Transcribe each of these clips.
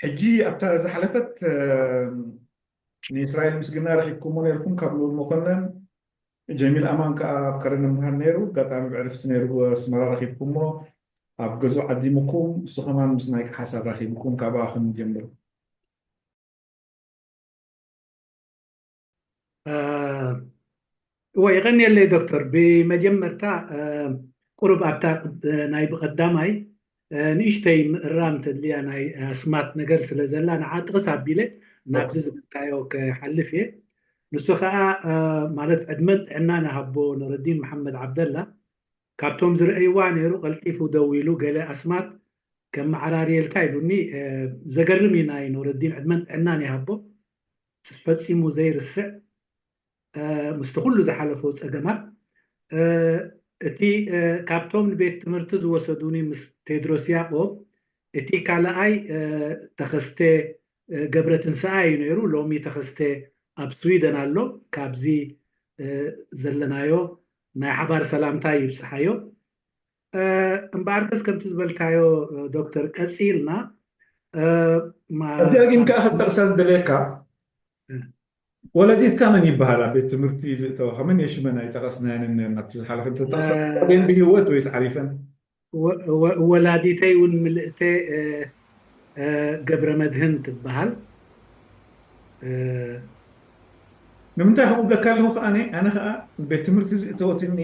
ሕጂ ኣብታ ዝሓለፈት ንእስራኤል ምስግና ረኺብኩሞ ነርኩም ካብ ልኡል መኮነን፣ ጀሚል ኣማን ከዓ ኣብ ከረን መሃር ነይሩ። ኣጋጣሚ ብዕርፍቲ ነይሩ ኣስመራ ረኺብኩሞ፣ ኣብ ገዝኡ ዓዲምኩም እሱ ከማን ምስ ናይ ሓሳብ ረኺብኩም ካብኣ ክንጀምር። እወ፣ የቐንየለይ ዶክተር። ብመጀመርታ ቁሩብ ኣብታ ናይ ብቐዳማይ ንእሽተይ ምእራም ተድልያ ናይ ኣስማት ነገር ስለ ዘላ ንዓ ጥቕስ ኣቢለ ናብዚ ዝብልካዮ ክሓልፍ እየ። ንሱ ከዓ ማለት ዕድመን ጥዕናን ይሃቦ ኑረዲን መሓመድ ዓብደላ ካብቶም ዝረእይዋ ነይሩ ቀልጢፉ ደው ኢሉ ገለ ኣስማት ከመዓራርየልካ ኢሉኒ። ዘገርም እዩ ናይ ኑረዲን ዕድመን ጥዕናን ይሃቦ ፈጺሙ ዘይርስዕ ምስቲ ኩሉ ዝሓለፎ ፀገማት እቲ ካብቶም ንቤት ትምህርቲ ዝወሰዱኒ ምስ ቴድሮስ ያቆብ እቲ ካልኣይ ተኸስተ ገብረ ትንሳኤ እዩ ነይሩ። ሎሚ ተኸስተ ኣብ ስዊደን ኣሎ። ካብዚ ዘለናዮ ናይ ሓባር ሰላምታ ይብፅሓዮ። እምበኣርከስ ከምቲ ዝበልካዮ ዶክተር ቀፂልና እዚኣ ግን ከዓ ክጠቕሳ ዝደለየካ ወለዲትካ መን ይበሃላ? ቤት ትምህርቲ ዝእተዋኻ መን የሽመን ኣይጠቐስናየንን ነርና ኣብቲ ዝሓለፈ እንተጠቕሳ ግን ብህይወት ወይስ ዓሪፈን? ወላዲተይ እውን ምልእተ ገብረ መድህን ትበሃል። ንምንታይ ከምኡ ብለካ ኣለኹ ከኣ ኣነ ከኣ ቤት ትምህርቲ ዝእተወትኒ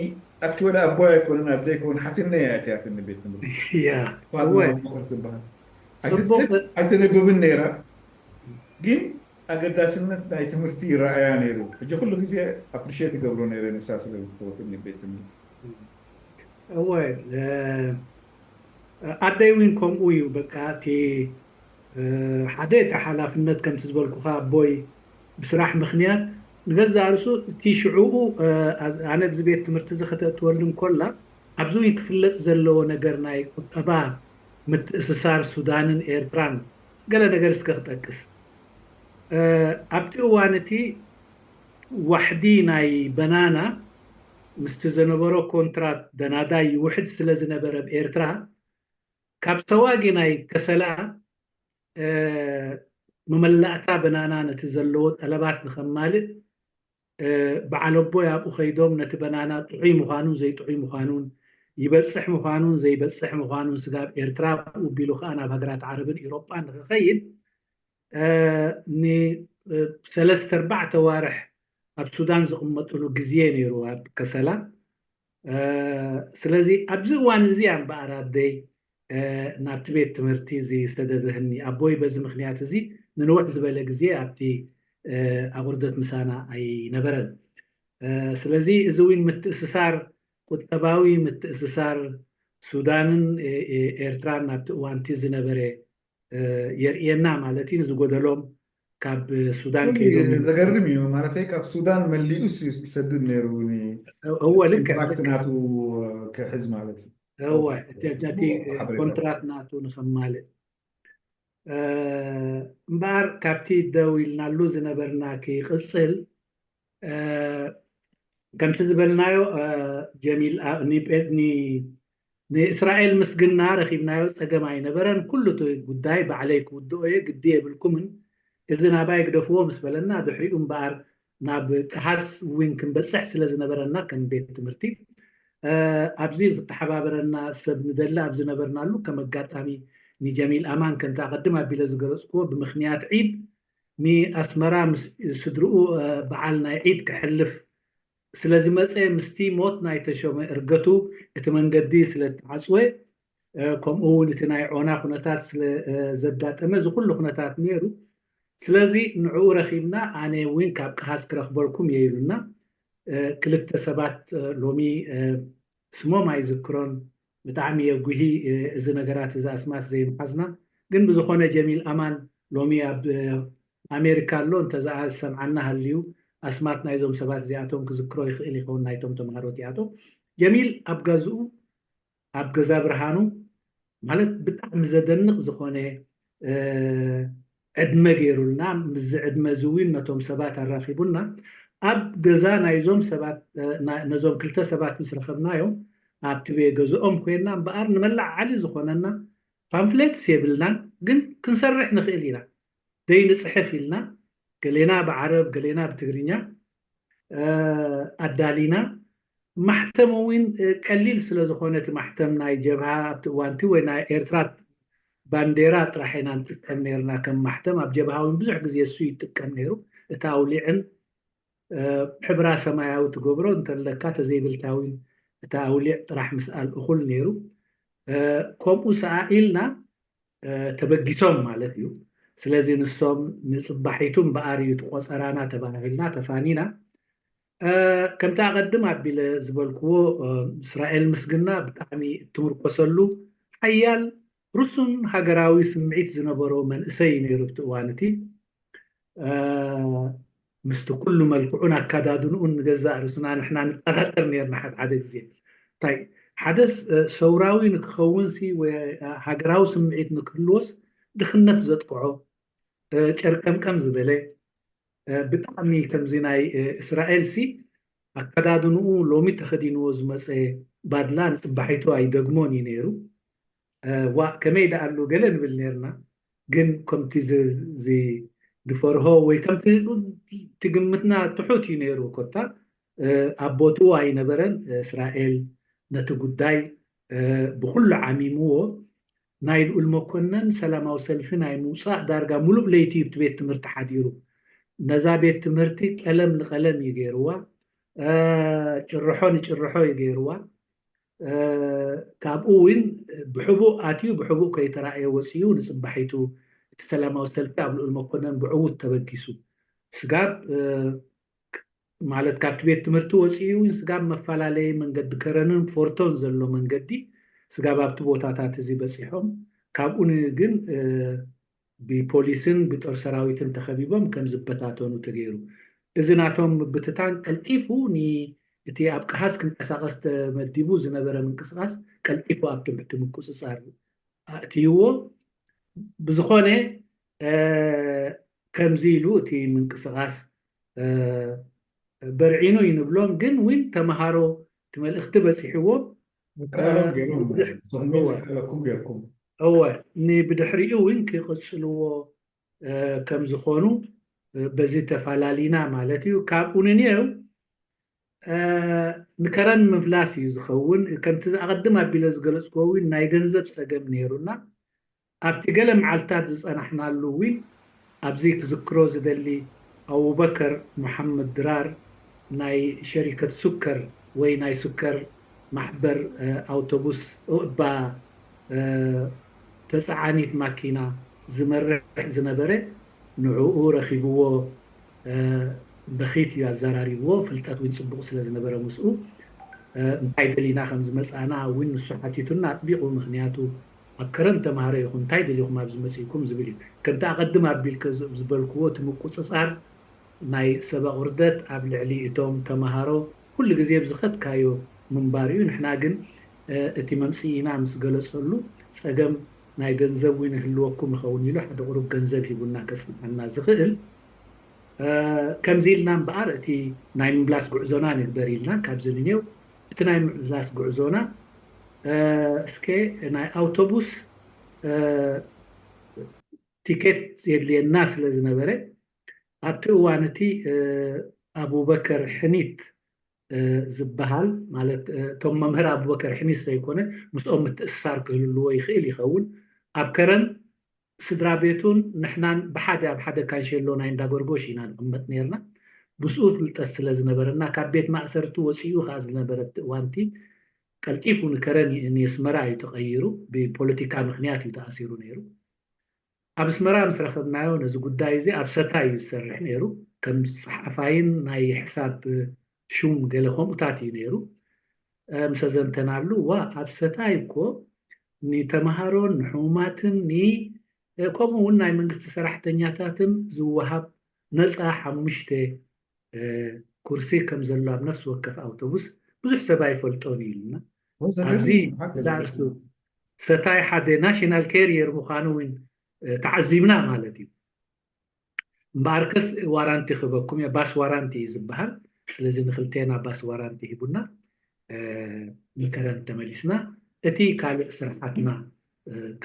ኣክቹዋሊ ኣቦይ ኣይኮነን ኣደይ ከውን ሓትነይ እያ እትያትኒ ቤት ትምህርቲ ያ ፋጥማ እወ መኮር ትበሃል ጽቡቕ ኣይተነበብን ነይራ ግን ኣገዳስነት ናይ ትምህርቲ ይረኣያ ነይሩ ሕጂ ኩሉ ግዜ ኣፕሪሽት ይገብሮ ነይረ ንሳ ስለ ዝተወትኒ ቤት ትምህርቲ እወ ኣደይ እውን ከምኡ እዩ በቃ እቲ ሓደ እቲ ሓላፍነት ከምቲ ዝበልኩኻ ኣቦይ ብስራሕ ምኽንያት ንገዛእ ርእሱ እቲ ሽዕኡ ኣነ ኣብዚ ቤት ትምህርቲ እዚ ከተእትወሉ እንኮላ ኣብዚ እውን ክፍለጥ ዘለዎ ነገር ናይ ቁጠባ ምትእስሳር ሱዳንን ኤርትራን ገለ ነገር እስከ ክጠቅስ ኣብቲ እዋን እቲ ዋሕዲ ናይ በናና ምስቲ ዝነበሮ ኮንትራት ደናዳይ ይውሕድ ስለ ዝነበረ ኣብ ኤርትራ ካብ ተዋጊ ናይ ከሰላ መመላእታ በናና ነቲ ዘለዎ ጠለባት ንኸማልእ በዓል ኣቦይ ኣብኡ ከይዶም ነቲ በናና ጥዑይ ምዃኑን ዘይጥዑይ ምዃኑን ይበፅሕ ምዃኑን ዘይበፅሕ ምዃኑን ስጋብ ኤርትራ ብኡ ቢሉ ከዓ ናብ ሃገራት ዓረብን ኢሮጳን ንክኸይድ ንሰለስተ ኣርባዕተ ዋርሕ ኣብ ሱዳን ዝቕመጥሉ ግዜ ነይሩ ኣብ ከሰላ ስለዚ ኣብዚ እዋን እዚ እያ እምበኣር ኣደይ ናብቲ ቤት ትምህርቲ ዝሰደደህኒ ኣቦይ በዚ ምክንያት እዚ ንንውሕ ዝበለ ግዜ ኣብቲ ኣቑርደት ምሳና ኣይነበረን ስለዚ እዚ እውን ምትእስሳር ቁጠባዊ ምትእስሳር ሱዳንን ኤርትራን ናብቲ እዋንቲ ዝነበረ የርእየና ማለት እዩ ንዝጎደሎም ካብ ሱዳን ከይዶም ዘገርም እዩ ማለተይ ካብ ሱዳን መሊኡ ዝሰድድ ነይሩ እወ ልክዕ ናቱ ክሕዝ ማለት እዩ እወ ነቲ ኮንትራት ናቱ ንኸማልእ እምበኣር ካብቲ ደው ኢልናሉ ዝነበርና ክቅፅል ከምቲ ዝበልናዮ ጀሚል ንእስራኤል ምስግና ረኺብናዮ ፀገም ኣይነበረን ኩሉ እቲ ጉዳይ ባዕለይ ክውድኦ እየ ግዲ የብልኩምን እዚ ናባይ ግደፍዎ ምስ በለና ድሕሪኡ እምበኣር ናብ ቀሃስ እውን ክንበፅሕ ስለ ዝነበረና ከም ቤት ትምህርቲ ኣብዚ ዝተሓባበረና ሰብ ንደሊ ኣብ ዝነበርናሉ ከም ኣጋጣሚ ንጀሚል ኣማን ከምቲ ኣቐድም ኣቢለ ዝገለፅክዎ ብምኽንያት ዒድ ንኣስመራ ምስ ስድርኡ በዓል ናይ ዒድ ክሕልፍ ስለ ዝመፀ ምስቲ ሞት ናይ ተሾመ እርገቱ እቲ መንገዲ ስለ ተዓፅወ ከምኡ እውን እቲ ናይ ዖና ኩነታት ስለ ዘጋጠመ እዚ ኩሉ ኩነታት ነይሩ ስለዚ ንዕኡ ረኺብና ኣነ እውን ካብ ቀሃስ ክረኽበልኩም እየ ኢሉና ክልተ ሰባት ሎሚ ስሞም ኣይዝክሮን ብጣዕሚ የጉሂ እዚ ነገራት እዚ ኣስማት ዘይምሓዝና ግን ብዝኾነ ጀሚል ኣማን ሎሚ ኣብ ኣሜሪካ ኣሎ እንተዝኣ ዝሰምዓና ሃልዩ ኣስማት ናይዞም ሰባት እዚኣቶም ክዝክሮ ይኽእል ይኸውን ናይቶም ተምሃሮ እቲኣቶም ጀሚል ኣብ ገዝኡ ኣብ ገዛ ብርሃኑ ማለት ብጣዕሚ ዘደንቕ ዝኾነ ዕድመ ገይሩልና ምስዚ ዕድመ እዚ እውን ነቶም ሰባት ኣራኺቡና ኣብ ገዛ ናይዞም ሰባት ነዞም ክልተ ሰባት ምስ ረኸብናዮም ኣብቲ ቤ ገዝኦም ኮይና እምበኣር ንመላዓዓሊ ዝኾነና ፓምፍሌትስ የብልናን፣ ግን ክንሰርሕ ንኽእል ኢና። ዘይንጽሕፍ ኢልና ገሌና ብዓረብ ገሌና ብትግርኛ ኣዳሊና። ማሕተም እውን ቀሊል ስለ ዝኾነ እቲ ማሕተም ናይ ጀብሃ ኣብቲ እዋንቲ ወይ ናይ ኤርትራ ባንዴራ ጥራሕ ኢና ንጥቀም ነርና ከም ማሕተም። ኣብ ጀብሃ እውን ብዙሕ ግዜ እሱ ይጥቀም ነይሩ። እቲ ኣውሊዕን ሕብራ ሰማያዊ ትገብሮ እንተለካ ተዘይብልካ እውን እቲ ኣውሊዕ ጥራሕ ምስኣል እኹል ነይሩ። ከምኡ ሰኣኢልና ተበጊሶም ማለት እዩ። ስለዚ ንሶም ንፅባሒቱ እምበኣር እዩ እቲ ቆፀራና ተባሂልና ተፋኒና። ከምቲ ኣቐድም ኣቢለ ዝበልክዎ እስራኤል ምስግና ብጣዕሚ እትምርኮሰሉ ሓያል ርሱን ሃገራዊ ስምዒት ዝነበሮ መንእሰይ እዩ ነይሩ ኣብቲ እዋን እቲ። ምስቲ ኩሉ መልክዑን ኣካዳድንኡን ንገዛእ ርእስና ንሕና ንጠራጠር ነርና ሓደ ሓደ ግዜ። እንታይ ሓደ ሰውራዊ ንክኸውንሲ ወይ ሃገራዊ ስምዒት ንክህልዎስ ድኽነት ዘጥቅዖ ጨርቀምቀም ዝበለ ብጣዕሚ ከምዚ ናይ እስራኤል ሲ ኣከዳድንኡ ሎሚ ተኸዲንዎ ዝመፀ ባድላ ንፅባሒቱ ኣይደግሞን እዩ ነይሩ። ዋ ከመይ ደኣሉ ገለ ንብል ነርና፣ ግን ከምቲ ንፈርሆ ወይ ከምቲ ትግምትና ትሑት እዩ ነይሩ። ኮታ ኣብ ቦትኡ ኣይነበረን። እስራኤል ነቲ ጉዳይ ብኩሉ ዓሚምዎ ናይ ልኡል መኮነን ሰላማዊ ሰልፊ ናይ ምውፃእ ዳርጋ ሙሉእ ለይቲ እዩ እቲ ቤት ትምህርቲ ሓዲሩ። ነዛ ቤት ትምህርቲ ቀለም ንቀለም እዩ ገይርዋ፣ ጭርሖ ንጭርሖ እዩ ገይርዋ። ካብኡ እውን ብሕቡእ ኣትዩ ብሕቡእ ከይተራእየ ወፂኡ ንፅባሒቱ እቲ ሰላማዊ ሰልፊ ኣብ ልኡል መኮነን ብዕዉት ተበጊሱ። ስጋብ ማለት ካብቲ ቤት ትምህርቲ ወፂኡ እውን ስጋብ መፈላለየ መንገዲ ከረንን ፎርቶን ዘሎ መንገዲ ስጋብ ኣብቲ ቦታታት እዚ በፂሖም። ካብኡ ግን ብፖሊስን ብጦር ሰራዊትን ተኸቢቦም ከም ዝበታተኑ ተገይሩ። እዚ ናቶም ምብትታን ቀልጢፉ እቲ ኣብ ቀሃስ ክንቀሳቐስ ተመዲቡ ዝነበረ ምንቅስቃስ ቀልጢፉ ኣብ ትምህርቲ ምቁፅፃር ኣእትይዎ። ብዝኾነ ከምዚ ኢሉ እቲ ምንቅስቃስ በርዒኑ ይንብሎም፣ ግን እውን ተምሃሮ እቲ መልእኽቲ በፂሕዎም። ዝከኣሎም ገይሮም ማለት እዩ። ንስኹም እውን ዝከኣለኩም ገይርኩም። እወ፣ ንብድሕሪኡ እውን ክቕፅልዎ ከም ዝኾኑ በዚ ተፋላሊና ማለት እዩ። ካብኡ ንንየው ንከረን ምፍላስ እዩ ዝኸውን። ከምቲ ኣቐድም ኣቢለ ዝገለፅክዎ እውን ናይ ገንዘብ ፀገም ነይሩና። ኣብቲ ገለ መዓልታት ዝፀናሕናሉ እውን ኣብዚ ክዝክሮ ዝደሊ ኣቡበከር መሓመድ ድራር ናይ ሸሪከት ሱከር ወይ ናይ ሱከር ማሕበር ኣውቶቡስ እባ ተፀዓኒት ማኪና ዝመርሕ ዝነበረ ንዕኡ ረኺብዎ በኺት እዩ ኣዘራሪብዎ። ፍልጠት እውን ፅቡቕ ስለ ዝነበረ ምስኡ እንታይ ደሊና ከም ዝመፃና እውን ንሱ ሓቲቱና ኣጥቢቑ። ምክንያቱ ኣብ ከረን ተምሃሮ ኢኹም እንታይ ደሊኹም ኣብዚ መፂእኩም ዝብል እዩ። ከምቲ ኣቐድም ኣቢልከ ዝበልክዎ እቲ ምቁፅፃር ናይ ሰበቕ ውርደት ኣብ ልዕሊ እቶም ተምሃሮ ኩሉ ግዜ ብዝኸድካዮ ምንባር እዩ። ንሕና ግን እቲ መምፅኢና ምስ ገለፀሉ ፀገም ናይ ገንዘብ እውን ይህልወኩም ይኸውን ኢሉ ሓደ ቁሩብ ገንዘብ ሂቡና ከፅንሐና ዝኽእል ከምዚ ኢልና እምበኣር እቲ ናይ ምምላስ ጉዕዞና ንግበር ኢልና ካብዚ ንኔው እቲ ናይ ምምላስ ጉዕዞና እስከ ናይ ኣውቶቡስ ቲኬት የድልየና ስለ ዝነበረ ኣብቲ እዋን እቲ ኣቡበከር ሕኒት ዝበሃል ማለት እቶም መምህር ኣቡበከር ሕኒት ዘይኮነ ምስኦም ምትእስሳር ክህልልዎ ይኽእል ይኸውን ኣብ ከረን ስድራ ቤቱን ንሕናን ብሓደ ኣብ ሓደ ካንሸሎ ናይ እንዳጎርጎሽ ኢና ንቕመጥ ነርና። ብስኡ ፍልጠት ስለ ዝነበረና ካብ ቤት ማእሰርቲ ወፂኡ ከዓ ዝነበረ ኣብቲ እዋንቲ ቀልጢፉ ንከረን ንየስመራ እዩ ተቐይሩ። ብፖለቲካ ምክንያት እዩ ተኣሲሩ ነይሩ። ኣብ ኣስመራ ምስ ረኸብናዮ ነዚ ጉዳይ እዚ ኣብ ሰታ እዩ ዝሰርሕ ነይሩ። ከም ፀሓፋይን ናይ ሕሳብ ሹም ገለ ከምኡታት እዩ ነይሩ። ምስ ኣዘንተናሉ እዋ ኣብ ሰታይ እኮ ንተምሃሮን ንሕሙማትን ን ከምኡ እውን ናይ መንግስቲ ሰራሕተኛታትን ዝወሃብ ነፃ ሓሙሽተ ኩርሲ ከም ዘሎ ኣብ ነፍሲ ወከፍ ኣውቶቡስ ብዙሕ ሰብ ኣይፈልጦን እዩ ኢሉና። ኣብዚ እዛ እርሱ ሰታይ ሓደ ናሽናል ካሪየር ምዃኑ እውን ተዓዚብና ማለት እዩ። እምበኣርከስ ዋራንቲ ክህበኩም እየ፣ ባስ ዋራንቲ እዩ ዝበሃል። ስለዚ ንክልቴና ባስ ዋራንቲ ሂቡና። ንከረን ተመሊስና እቲ ካልእ ስራሓትና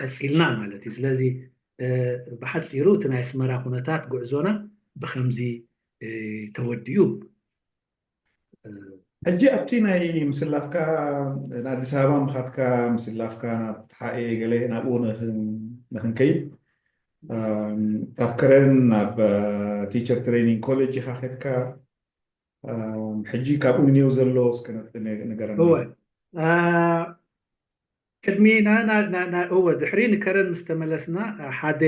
ቀፂልና ማለት እዩ። ስለዚ ብሓፂሩ እቲ ናይ ኣስመራ ኩነታት ጉዕዞና ብከምዚ ተወዲኡ። ሕጂ ኣብቲ ናይ ምስላፍካ ንኣዲስ ኣበባ ምኻትካ ምስላፍካ ናብ ተሓኤ ገለ ናብኡ ንክንከይድ ካብ ከረን ናብ ቲቸር ትሬኒንግ ኮሌጅ ኢኻ ከድካ። ሕጂ ካብኡ ንኔው ዘሎ እስከ ነገረና። እወ ቅድሚ እወ ድሕሪ ንከረን ምስ ተመለስና ሓደ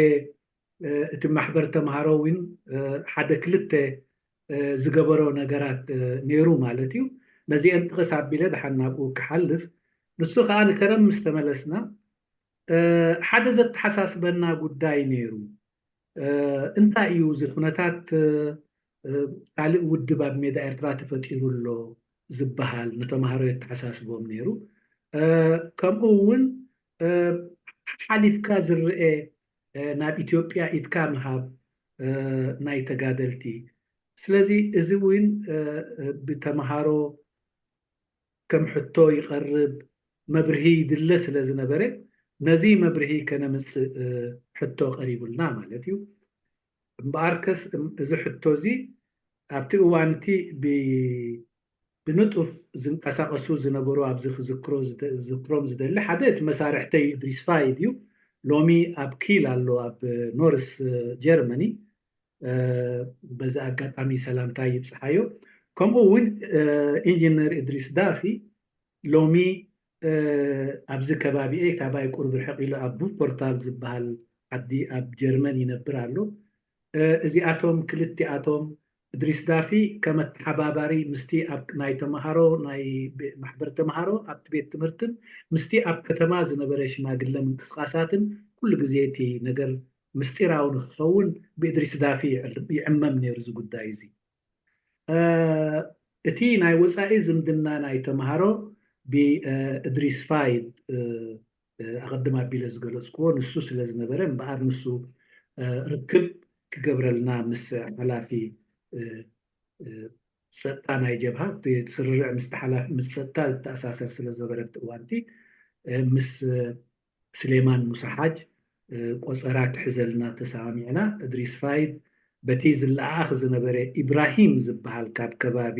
እቲ ማሕበር ተምሃሮ እውን ሓደ ክልተ ዝገበሮ ነገራት ነይሩ ማለት እዩ። ነዚአን ጥቕስ ኣቢለ ደሓን ናብኡ ክሓልፍ። ንሱ ከዓ ንከረን ምስ ተመለስና ሓደ ዘተሓሳስበና ጉዳይ ነይሩ። እንታይ እዩ እዚ ኩነታት ካልእ ውድብ ኣብ ሜዳ ኤርትራ ተፈጢሩ ኣሎ ዝበሃል ንተምሃሮ የተሓሳስቦም ነይሩ። ከምኡ እውን ሓሊፍካ ዝረአ ናብ ኢትዮጵያ ኢድካ ምሃብ ናይ ተጋደልቲ። ስለዚ እዚ እውን ብተምሃሮ ከም ሕቶ ይቐርብ መብርሂ ይድለ ስለ ዝነበረ ነዚ መብርሂ ከነምፅእ ሕቶ ቀሪቡልና ማለት እዩ። እምበኣርከስ እዚ ሕቶ እዚ ኣብቲ እዋን እቲ ብንጡፍ ዝንቀሳቐሱ ዝነበሩ ኣብዚ ክዝክሮም ዝደሊ ሓደ እቲ መሳርሕተይ እድሪስ ፋይድ እዩ። ሎሚ ኣብ ኪል ኣሎ ኣብ ኖርስ ጀርመኒ። በዚ ኣጋጣሚ ሰላምታ ይብፅሓዮ። ከምኡ እውን ኢንጂነር እድሪስ ዳፊ ሎሚ ኣብዚ ከባቢኤ ካባይ ቁርብ ርሕቕ ኢሉ ኣብ ቡፖርታል ዝበሃል ዓዲ ኣብ ጀርመን ይነብር ኣሎ። እዚኣቶም ክልቲኣቶም እድሪስ ዳፊ ከም ኣተሓባባሪ ምስቲ ኣብ ናይ ተምሃሮ ናይ ማሕበር ተምሃሮ ኣብቲ ቤት ትምህርትን ምስቲ ኣብ ከተማ ዝነበረ ሽማግለ ምንቅስቃሳትን ኩሉ ግዜ እቲ ነገር ምስጢራዊ ንክኸውን ብእድሪስ ዳፊ ይዕመም ነይሩ እዚ ጉዳይ እዚ። እቲ ናይ ወፃኢ ዝምድና ናይ ተምሃሮ ብእድሪስ ፋይድ ኣቐድም ኣቢለ ዝገለፅክዎ ንሱ ስለ ዝነበረ እምበኣር ንሱ ርክብ ክገብረልና ምስ ሓላፊ ፀጥታ ናይ ጀብሃ ስርርዕ ምስ ሓላፊ ምስ ፀጥታ ዝተኣሳሰር ስለ ዝነበረ ኣብቲ እዋንቲ ምስ ስሌማን ሙሳ ሓጅ ቆፀራ ክሕዘልና ተሰማሚዕና። እድሪስ ፋይድ በቲ ዝለኣኣኽ ዝነበረ ኢብራሂም ዝበሃል ካብ ከባቢ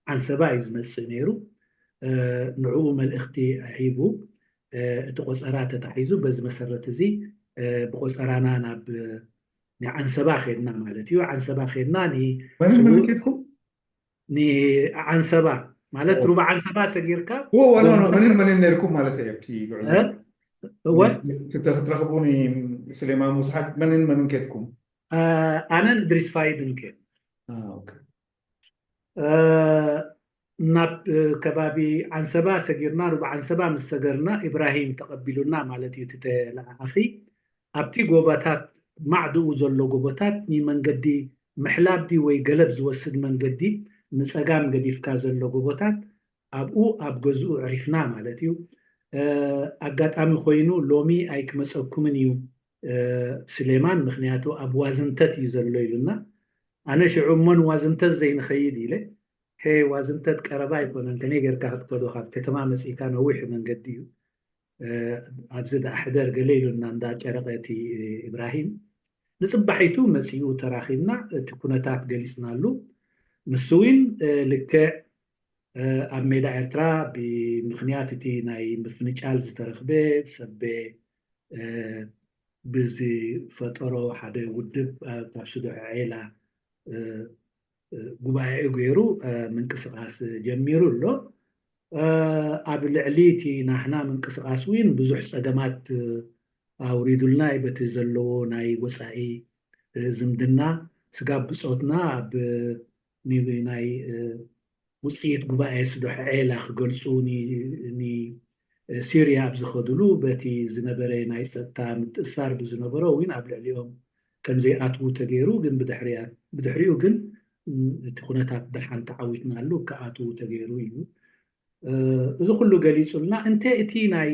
ዓንሰባ እዩ ዝመፅእ ነይሩ። ንዕኡ መልእኽቲ ሂቡ እቲ ቆፀራ ተታሒዙ። በዚ መሰረት እዚ ብቆፀራና ናብ ዓንሰባ ኸድና ማለት እዩ። ዓንሰባ ኸድና ንዓንሰባ ማለት ሩባ ዓንሰባ ሰጊርካ መንን መንን ነርኩም ማለት እየ ኣብቲ ጉዕዞ ክትረኽቡ ስሌማ ሙስሓጅ መንን መንን ከድኩም? ኣነን እድሪስ ፋይድን ከ ናብ ከባቢ ዓንሰባ ሰጊርና ሩባ ዓንሰባ ምስ ሰገርና ኢብራሂም ተቐቢሉና ማለት እዩ። ተለኣኣኺ ኣብቲ ጎባታት ማዕድኡ ዘሎ ጎቦታት ንመንገዲ ምሕላብ ድዩ ወይ ገለብ ዝወስድ መንገዲ ንጸጋም ገዲፍካ ዘሎ ጎቦታት ኣብኡ ኣብ ገዝኡ ዕሪፍና ማለት እዩ። ኣጋጣሚ ኮይኑ ሎሚ ኣይክመፀኩምን እዩ ስሌማን፣ ምክንያቱ ኣብ ዋዝንተት እዩ ዘሎ ኢሉና። ኣነ ሽዑ እሞን ዋዝንተት ዘይንኸይድ ኢለ፣ ሄ ዋዝንተት ቀረባ ኣይኮነን፣ ከመይ ጌርካ ክትከዶ፣ ካብ ከተማ መፂእካ ነዊሕ መንገዲ እዩ፣ ኣብዚ ደኣ ሕደር ገለ ኢሉና እንዳጨረቐ እቲ ኢብራሂም። ንፅባሒቱ መፂኡ ተራኺብና እቲ ኩነታት ገሊፅናሉ። ንሱ እውን ልክዕ ኣብ ሜዳ ኤርትራ ብምኽንያት እቲ ናይ ምፍንጫል ዝተረኽበ ሰብ ብዝፈጠሮ ሓደ ውድብ ካብ ስዱዕ ዔላ ጉባኤኡ ገይሩ ምንቅስቃስ ጀሚሩ ኣሎ። ኣብ ልዕሊ እቲ ናህና ምንቅስቃስ እውን ብዙሕ ፀገማት ኣውሪዱልና እዩ። በቲ ዘለዎ ናይ ወፃኢ ዝምድና ስጋብ ብፆትና ኣብ ናይ ውፅኢት ጉባኤ ስዱዕ ዔላ ክገልፁ ንሲርያ ኣብ ዝኸድሉ በቲ ዝነበረ ናይ ፀጥታ ምትእሳር ብዝነበሮ እውን ኣብ ልዕሊኦም ከም ዘይኣትዉ ተገይሩ፣ ግን ብድሕሪኡ ግን እቲ ኩነታት ደሓን ተዓዊትናሉ ክኣትዉ ተገይሩ እዩ። እዚ ኩሉ ገሊፁልና። እንተ እቲ ናይ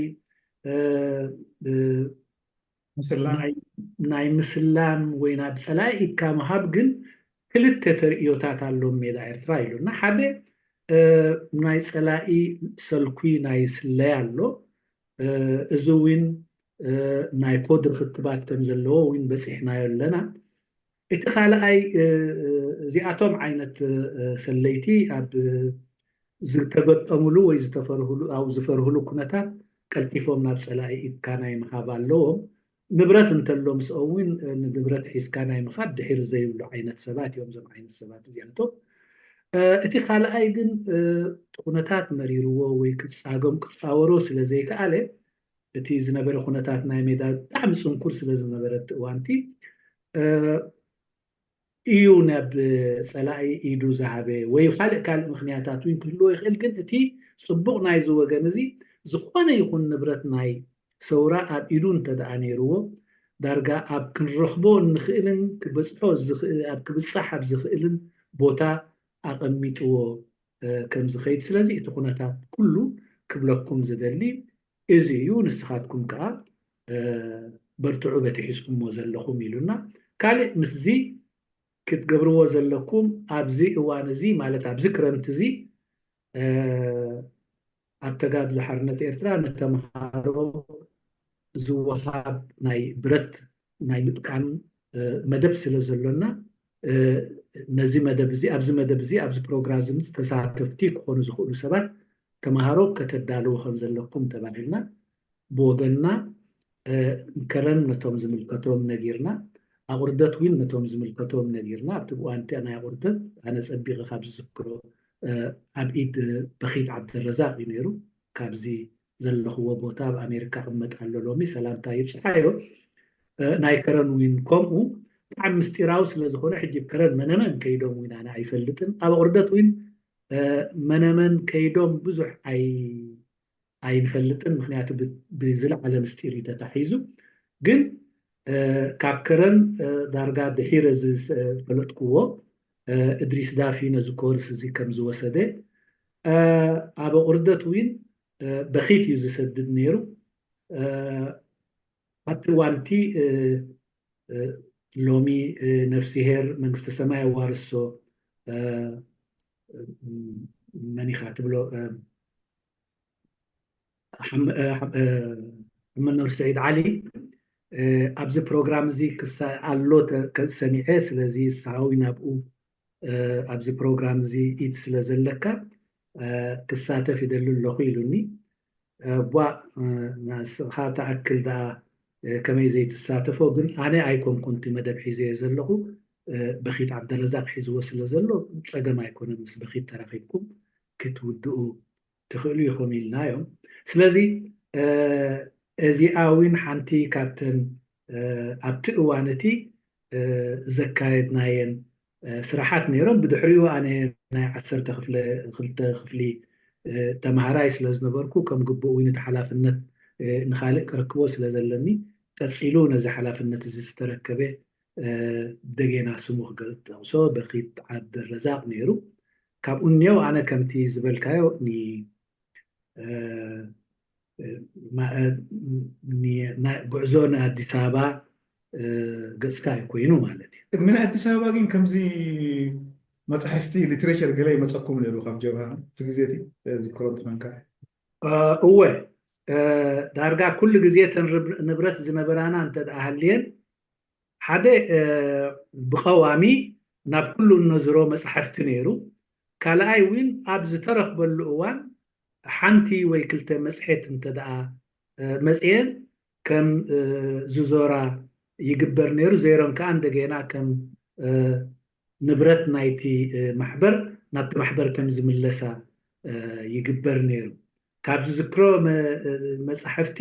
ናይ ምስላም ወይ ናብ ፀላኢ ኢድካ ምሃብ ግን ክልተ ተርእዮታት ኣሎ ሜዳ ኤርትራ ኢሉና። ሓደ ናይ ፀላኢ ሰልኩ ናይ ስለያ ኣሎ። እዚ እውን ናይ ኮድ ርክባት ከም ዘለዎ እውን በፂሕናዮ ኣለና። እቲ ካልኣይ እዚኣቶም ዓይነት ሰለይቲ ኣብ ዝተገጠሙሉ ወይ ዝተፈርህሉ ኣብ ዝፈርህሉ ኩነታት ቀልጢፎም ናብ ፀላኢ ኢድካ ናይ ምሃብ ኣለዎም። ንብረት እንተሎ ምስኦም እውን ንብረት ሒዝካ ናይ ምኻድ ድሒር ዘይብሉ ዓይነት ሰባት እዮም እዞም ዓይነት ሰባት እዚኣቶም። እቲ ካልኣይ ግን እቲ ኩነታት መሪርዎ ወይ ክፃገም ክፃወሮ ስለ ዘይከኣለ እቲ ዝነበረ ኩነታት ናይ ሜዳ ብጣዕሚ ፅንኩር ስለ ዝነበረ እቲ እዋንቲ እዩ ናብ ፀላኢ ኢዱ ዝሃበ ወይ ካልእ ካልእ ምክንያታት እውን ክህልዎ ይኽእል። ግን እቲ ፅቡቕ ናይዚ ወገን እዚ ዝኾነ ይኹን ንብረት ናይ ሰውራ ኣብ ኢዱ እንተደኣ ነይርዎ ዳርጋ ኣብ ክንረኽቦ እንኽእልን ክበፅሖ ኣብ ክብፃሕ ኣብ ዝኽእልን ቦታ ኣቐሚጥዎ ከም ዝኸይድ። ስለዚ እቲ ኩነታት ኩሉ ክብለኩም ዝደሊ እዚ እዩ። ንስኻትኩም ከዓ በርትዑ በቲ ሒዝኩሞ ዘለኹም ኢሉና። ካልእ ምስዚ ክትገብርዎ ዘለኩም ኣብዚ እዋን እዚ ማለት ኣብዚ ክረምቲ እዚ ኣብ ተጋድሎ ሓርነት ኤርትራ ንተምሃሮ ዝወሃብ ናይ ብረት ናይ ምጥቃም መደብ ስለ ዘሎና ነዚ መደብ እዚ ኣብዚ መደብ እዚ ኣብዚ ፕሮግራም እዚ ተሳተፍቲ ክኾኑ ዝኽእሉ ሰባት ተምሃሮ ከተዳልዉ ከም ዘለኩም ተባሂልና ብወገንና ከረን ነቶም ዝምልከቶም ነጊርና ኣቑርደት ዊን ነቶም ዝምልከቶም ነጊርና ኣብቲ ብዋንቲ ናይ ኣቑርደት ኣነ ጸቢቐ ካብ ዝዝክሮ ኣብ ኢድ በኺት ዓብደረዛቅ እዩ ነይሩ ካብዚ ዘለኽዎ ቦታ ኣብ ኣሜሪካ ቅመጥ ኣሎ ሎሚ ሰላምታ ይብፅሓዮ ናይ ከረን ዊን ከምኡ ብጣዕሚ ምስጢራዊ ስለ ዝኾነ ሕጂ ከረን መነመን ከይዶም ዊን ኣነ ኣይፈልጥን ኣብ ኣቑርደት ዊን መነመን ከይዶም ብዙሕ ኣይ ኣይንፈልጥን ምክንያቱ ብዝለዓለ ምስጢር እዩ ተታሒዙ ግን ካብ ከረን ዳርጋ ድሒረ ዝፈለጥክዎ እድሪስ ዳፊ ነዚ ኮርስ እዚ ከም ዝወሰደ ኣብ ኣቑርደት እውን በኺት እዩ ዝሰድድ ነይሩ ኣብቲ እዋንቲ ሎሚ ነፍስሄር መንግስተ ሰማይ ኣዋርሶ መን ኢኻ ትብሎ መኖር ስዒድ ዓሊ ኣብዚ ፕሮግራም እዚ ክሳ ኣሎ ሰሚዐ ስለዚ ሳዊ ናብኡ ኣብዚ ፕሮግራም እዚ ኢድ ስለ ዘለካ ክሳተፍ ይደሊ ኣለኹ ኢሉኒ ቧ ንስኻ ተኣክል ደኣ ከመይ ዘይትሳተፎ ግን ኣነ ኣይኮንኩን እቲ መደብ ሒዘዮ ዘለኹ በኺት ዓብደረዛቅ ሒዝዎ ስለ ዘሎ ፀገም ኣይኮነን ምስ በኺት ተራኺብኩም ክትውድኡ ትኽእሉ ኢኹም ኢልናዮም ስለዚ እዚኣ እውን ሓንቲ ካብተን ኣብቲ እዋን እቲ ዘካየድናየን ስራሓት ነይሮም ብድሕሪኡ ኣነ ናይ ዓሰርተ ክፍለ ክልተ ክፍሊ ተምሃራይ ስለ ዝነበርኩ ከም ግቡእ እውን እቲ ሓላፍነት ንካልእ ክረክቦ ስለ ዘለኒ ቀፂሉ ነዚ ሓላፍነት እዚ ዝተረከበ ደጌና ስሙ ክጠቕሶ በኺት ዓብደረዛቅ ነይሩ ካብኡ እኒው ኣነ ከምቲ ዝበልካዮ ጉዕዞ ንኣዲስ ኣበባ ገፅካ እዩ ኮይኑ ማለት እዩ። ግን ኣዲስ ኣበባ ግን ከምዚ መፅሓፍቲ ሊትሬቸር ገለ ይመፀኩም ነይሩ ካብ ጀብሃ እቲ ግዜ እቲ ዝክሮ እንትኾንካ? እወ ዳርጋ ኩሉ ግዜ ተን ንብረት ዝነበራና እንተ ሃልየን ሓደ ብቐዋሚ ናብ ኩሉ እነዝሮ መፅሓፍቲ ነይሩ። ካልኣይ እውን ኣብ ዝተረኽበሉ እዋን ሓንቲ ወይ ክልተ መፅሄት እንተ ደኣ መፅየን ከም ዝዞራ ይግበር ነይሩ። ዘይሮን ከዓ እንደገና ከም ንብረት ናይቲ ማሕበር ናብቲ ማሕበር ከም ዝምለሳ ይግበር ነይሩ። ካብ ዝዝክሮ መፃሕፍቲ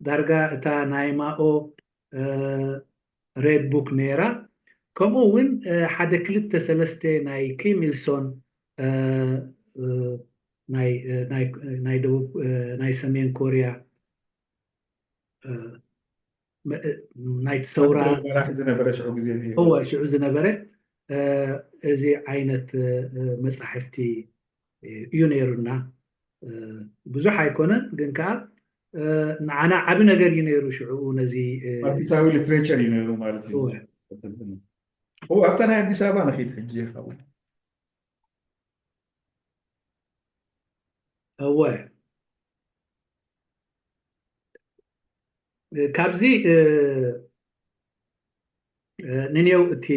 ዳርጋ እታ ናይ ማኦ ሬድ ቡክ ነይራ። ከምኡ እውን ሓደ ክልተ ሰለስተ ናይ ኪም ኢልሶን ናይ ደቡብ ናይ ሰሜን ኮርያ ናይቲ ሰውራ ዝነበረ ሽዑ ግዜ እወ ሽዑ ዝነበረ እዚ ዓይነት መፃሕፍቲ እዩ ነይሩና። ብዙሕ ኣይኮነን ግን ከዓ ንዓና ዓቢ ነገር እዩ ነይሩ ሽዑኡ ነዚ ኣዲሳዊ ሊትሬቸር እዩ ነይሩ ማለት እዩ። ኣብታ ናይ ኣዲስ ኣበባ ንኺድ ሕጂ ይኸውን እወ፣ ካብዚ ንኔው እቲ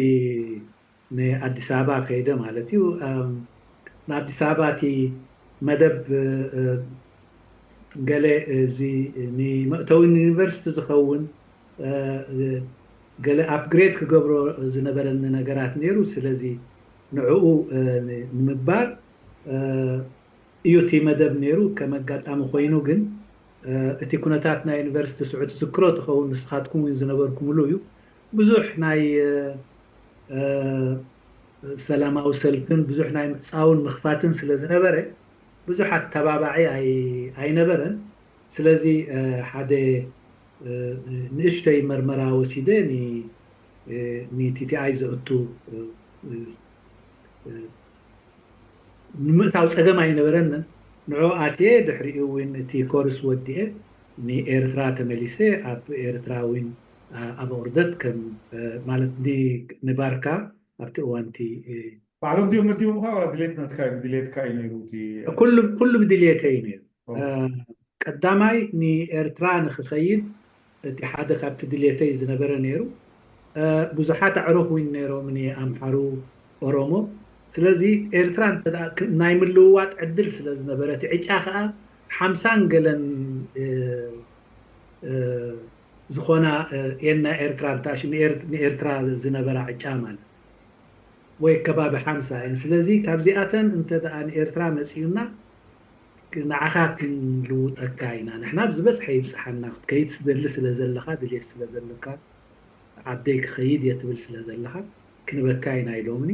ንኣዲስ ኣበባ ከይደ ማለት እዩ። ንኣዲስ ኣበባ እቲ መደብ ገለ እዚ ንመእተዊ ዩኒቨርሲቲ ዝኸውን ገለ ኣፕግሬድ ክገብሮ ዝነበረኒ ነገራት ነይሩ። ስለዚ ንዕኡ ንምግባር እዩ እቲ መደብ ነይሩ። ከም ኣጋጣሚ ኮይኑ ግን እቲ ኩነታት ናይ ዩኒቨርሲቲ ስዑ ትዝክሮ ትኸውን፣ ንስኻትኩም እውን ዝነበርኩምሉ እዩ። ብዙሕ ናይ ሰላማዊ ሰልፍን ብዙሕ ናይ ምዕፃውን ምኽፋትን ስለ ዝነበረ ብዙሕ ኣተባባዒ ኣይነበረን። ስለዚ ሓደ ንእሽተይ መርመራ ወሲደ ን TTI ዘእቱ ንምእታው ፀገም ኣይነበረንን። ንዑ ኣትየ ድሕሪኡ እውን እቲ ኮርስ ወዲኤ ንኤርትራ ተመሊሰ ኣብ ኤርትራ እውን ኣብ ቁርደት ከም ማለት ንባርካ ኣብቲ እዋንቲ ባዕሎም ድዮም መዲቦምካ ዋላ ድሌት ናትካ እዩ? ድሌትካ እዩ ነይሩ እቲ ኩሉ ኩሉ ብድልየተይ እዩ ነይሩ። ቀዳማይ ንኤርትራ ንክኸይድ እቲ ሓደ ካብቲ ድሌተይ ዝነበረ ነይሩ። ብዙሓት ኣዕሩኽ እውን ነይሮም ንኣምሓሩ፣ ኦሮሞ። ስለዚ ኤርትራ ናይ ምልውዋጥ ዕድል ስለ ዝነበረ እቲ ዕጫ ከዓ ሓምሳን ገለን ዝኾና የን ናይ ኤርትራ ንኤርትራ ዝነበራ ዕጫ ማለት ወይ ከባቢ ሓምሳ እየን። ስለዚ ካብዚኣተን እንተ ደኣ ንኤርትራ መጺኡና ንዓኻ ክንልውጠካ ኢና። ንሕና ብዝበዝሐ ይብጽሓና ክትከይድ ስደሊ ስለ ዘለኻ ድልየት ስለ ዘለካ ዓደይ ክኸይድ እየ ትብል ስለ ዘለኻ ክንበካ ኢና ኢሎምኒ።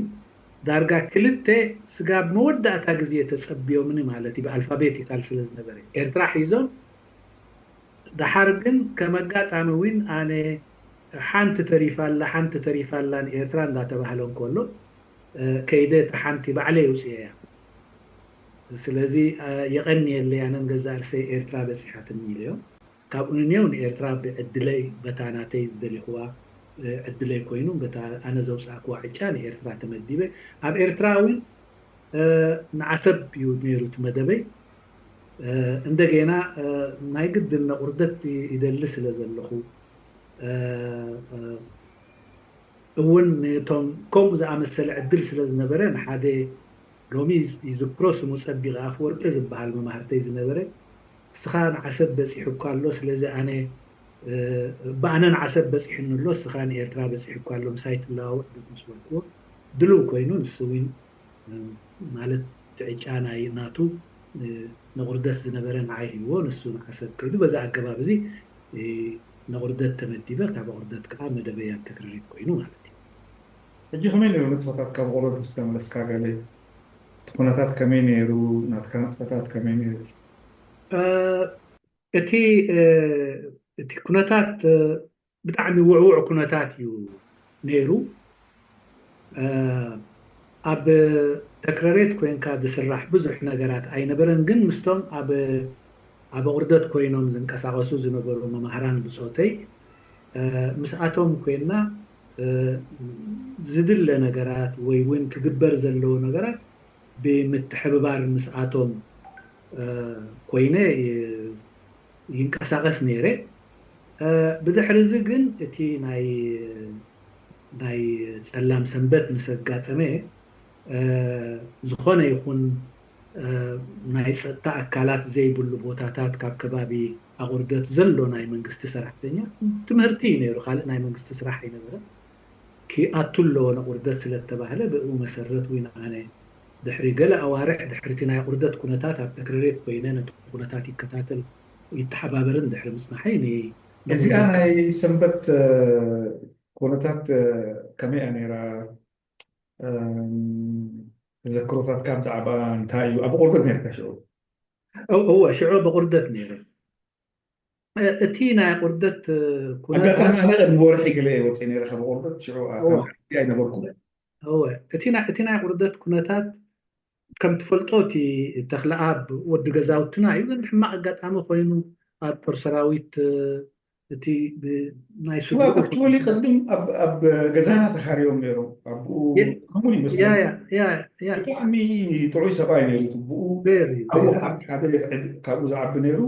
ዳርጋ ክልተ ስጋብ መወዳእታ ግዜ ተጸብዮምኒ ማለት እዩ። ብኣልፋቤቲካል ስለ ዝነበረ ኤርትራ ሒዞም ደሓር ግን ከም ኣጋጣሚ እውን ኣነ ሓንቲ ተሪፋላ ሓንቲ ተሪፋላ ንኤርትራ እንዳተባህለ እንከሎ ከይደ እታ ሓንቲ ባዕለ የውፅኤ እያ። ስለዚ የቐንየለይ ኣነን ገዛ ርእሰይ ኤርትራ በፂሓትኒ ኢለዮም። ካብኡ ንኔው ንኤርትራ ብዕድለይ በታ ናተይ ዝደሊኽዋ ዕድለይ ኮይኑ በታ ኣነ ዘውፃእክዋ ዕጫ ንኤርትራ ተመዲበ። ኣብ ኤርትራ እውን ንዓሰብ እዩ ነይሩ እቲ መደበይ። እንደገና ናይ ግድን ነቑርደት ይደሊ ስለ ዘለኹ እውን ነቶም ከምኡ ዝኣመሰለ ዕድል ስለ ዝነበረ ንሓደ ሎሚ ይዝክሮ ስሙ ጸቢቐ ኣፍወርቂ ዝበሃል መማህርተይ ዝነበረ እስኻ ንዓሰብ በጺሑ እኳ ኣሎ ስለዚ ኣነ ብኣነ ንዓሰብ በጺሑኒ ኣሎ እስኻ ንኤርትራ በጺሑ እኳ ኣሎ ምሳይ ትለዋወጥ ምስ በልክዎ ድልው ኮይኑ ንሱ እውን ማለት ትዕጫ ናይ ናቱ ንቑርደት ዝነበረ ንዓይ ሂብዎ ንሱ ንዓሰብ ከይዱ በዛ ኣገባብ እዚ ንቑርደት ተመዲበ ካብ ቑርደት ከዓ መደበይ ኣብ ተክረሪት ኮይኑ ማለት እዩ። ሕጂ ከመይ ነይሩ ንጥፈታት ካብ ቑርደት ምስ ተመለስካ ገለ እቲ ኩነታት ከመይ ነይሩ ናትካ ንጥፈታት ከመይ ነይሩ? እቲ እቲ ኩነታት ብጣዕሚ ውዕውዕ ኩነታት እዩ ነይሩ። ኣብ ተክረሬት ኮይንካ ዝስራሕ ብዙሕ ነገራት ኣይነበረን ግን ምስቶም ኣብ ኣብ ቁርደት ኮይኖም ዝንቀሳቀሱ ዝነበሩ መማህራን ብፆተይ ምስኣቶም ኮይና ዝድለ ነገራት ወይ እውን ክግበር ዘለዎ ነገራት ብምትሕብባር ምስኣቶም ኮይነ ይንቀሳቀስ ነይረ። ብድሕሪ እዚ ግን እቲ ናይ ናይ ፀላም ሰንበት ምስ ኣጋጠመ ዝኾነ ይኹን ናይ ፀጥታ ኣካላት ዘይብሉ ቦታታት ካብ ከባቢ ኣቑርደት ዘሎ ናይ መንግስቲ ሰራሕተኛ ትምህርቲ እዩ ነይሩ ካልእ ናይ መንግስቲ ስራሕ ኣይነበረን ክኣቱ ኣለዎ ንቑርደት ስለተባህለ ብኡ መሰረት እውን ኣነ ድሕሪ ገለ ኣዋርሕ ድሕርቲ ናይ ቁርደት ኩነታት ኣብ ተክረሬት ኮይነ ነቲ ኩነታት ይከታተል ይተሓባበርን ድሕሪ ምፅናሐይ እዚኣ ናይ ሰንበት ኩነታት ከመይ እያ ነይራ ተዘክሮታትካ ብዛዕባ እንታይ እዩ ኣብ ቁርደት ነርካ ሽዑ እወ ሽዑ ብቁርደት ነይረ እቲ ናይ ቁርደት ኣጋጣሚ ኣነ ቅድሚ ወርሒ ገለ ወፅእ ነይረ ካብ ቁርደት ሽዑ ኣይነበርኩ እወ እቲ ናይ ቁርደት ኩነታት ከም ትፈልጦ እቲ ተክለኣብ ወዲ ገዛውትና እዩ ግን ሕማቅ ኣጋጣሚ ኮይኑ ኣብ ጦር ሰራዊት እቲ ናይ ስድርኡ ኣክቹዋሊ ቅድም ኣብ ገዛና ተኻርዮም ነይሮም። ኣብኡ ከምኡ ይመስለኒ። ብጣዕሚ ጥዑይ ሰብኣይ ነይሩ። ትብኡ ሓደ ካብኡ ዝዓቢ ነይሩ።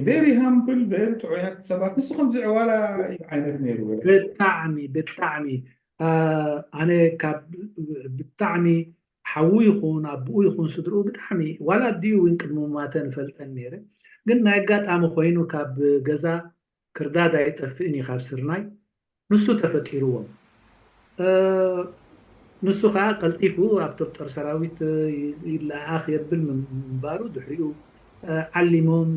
ቨሪ ሃምብል፣ ቨሪ ጥዑያት ሰባት። ንሱ ከምዚ ዕዋላ ዓይነት ነይሩ። ብጣዕሚ ብጣዕሚ ኣነ ካብ ብጣዕሚ ሓዉ ይኹን ኣቦኡ ይኹን ስድርኡ ብጣዕሚ ዋላ ኣዲኡ እውን ቅድሚ ሙማተን እፈልጠን ነይረ። ግን ናይ ኣጋጣሚ ኮይኑ ካብ ገዛ ክርዳድ ኣይጠፍእን እዩ ካብ ስርናይ ንሱ ተፈጢርዎም። ንሱ ከዓ ቀልጢፉ ኣብቶም ጦር ሰራዊት ይለኣኣኽ የብል ምንባሩ ድሕሪኡ ዓሊሞም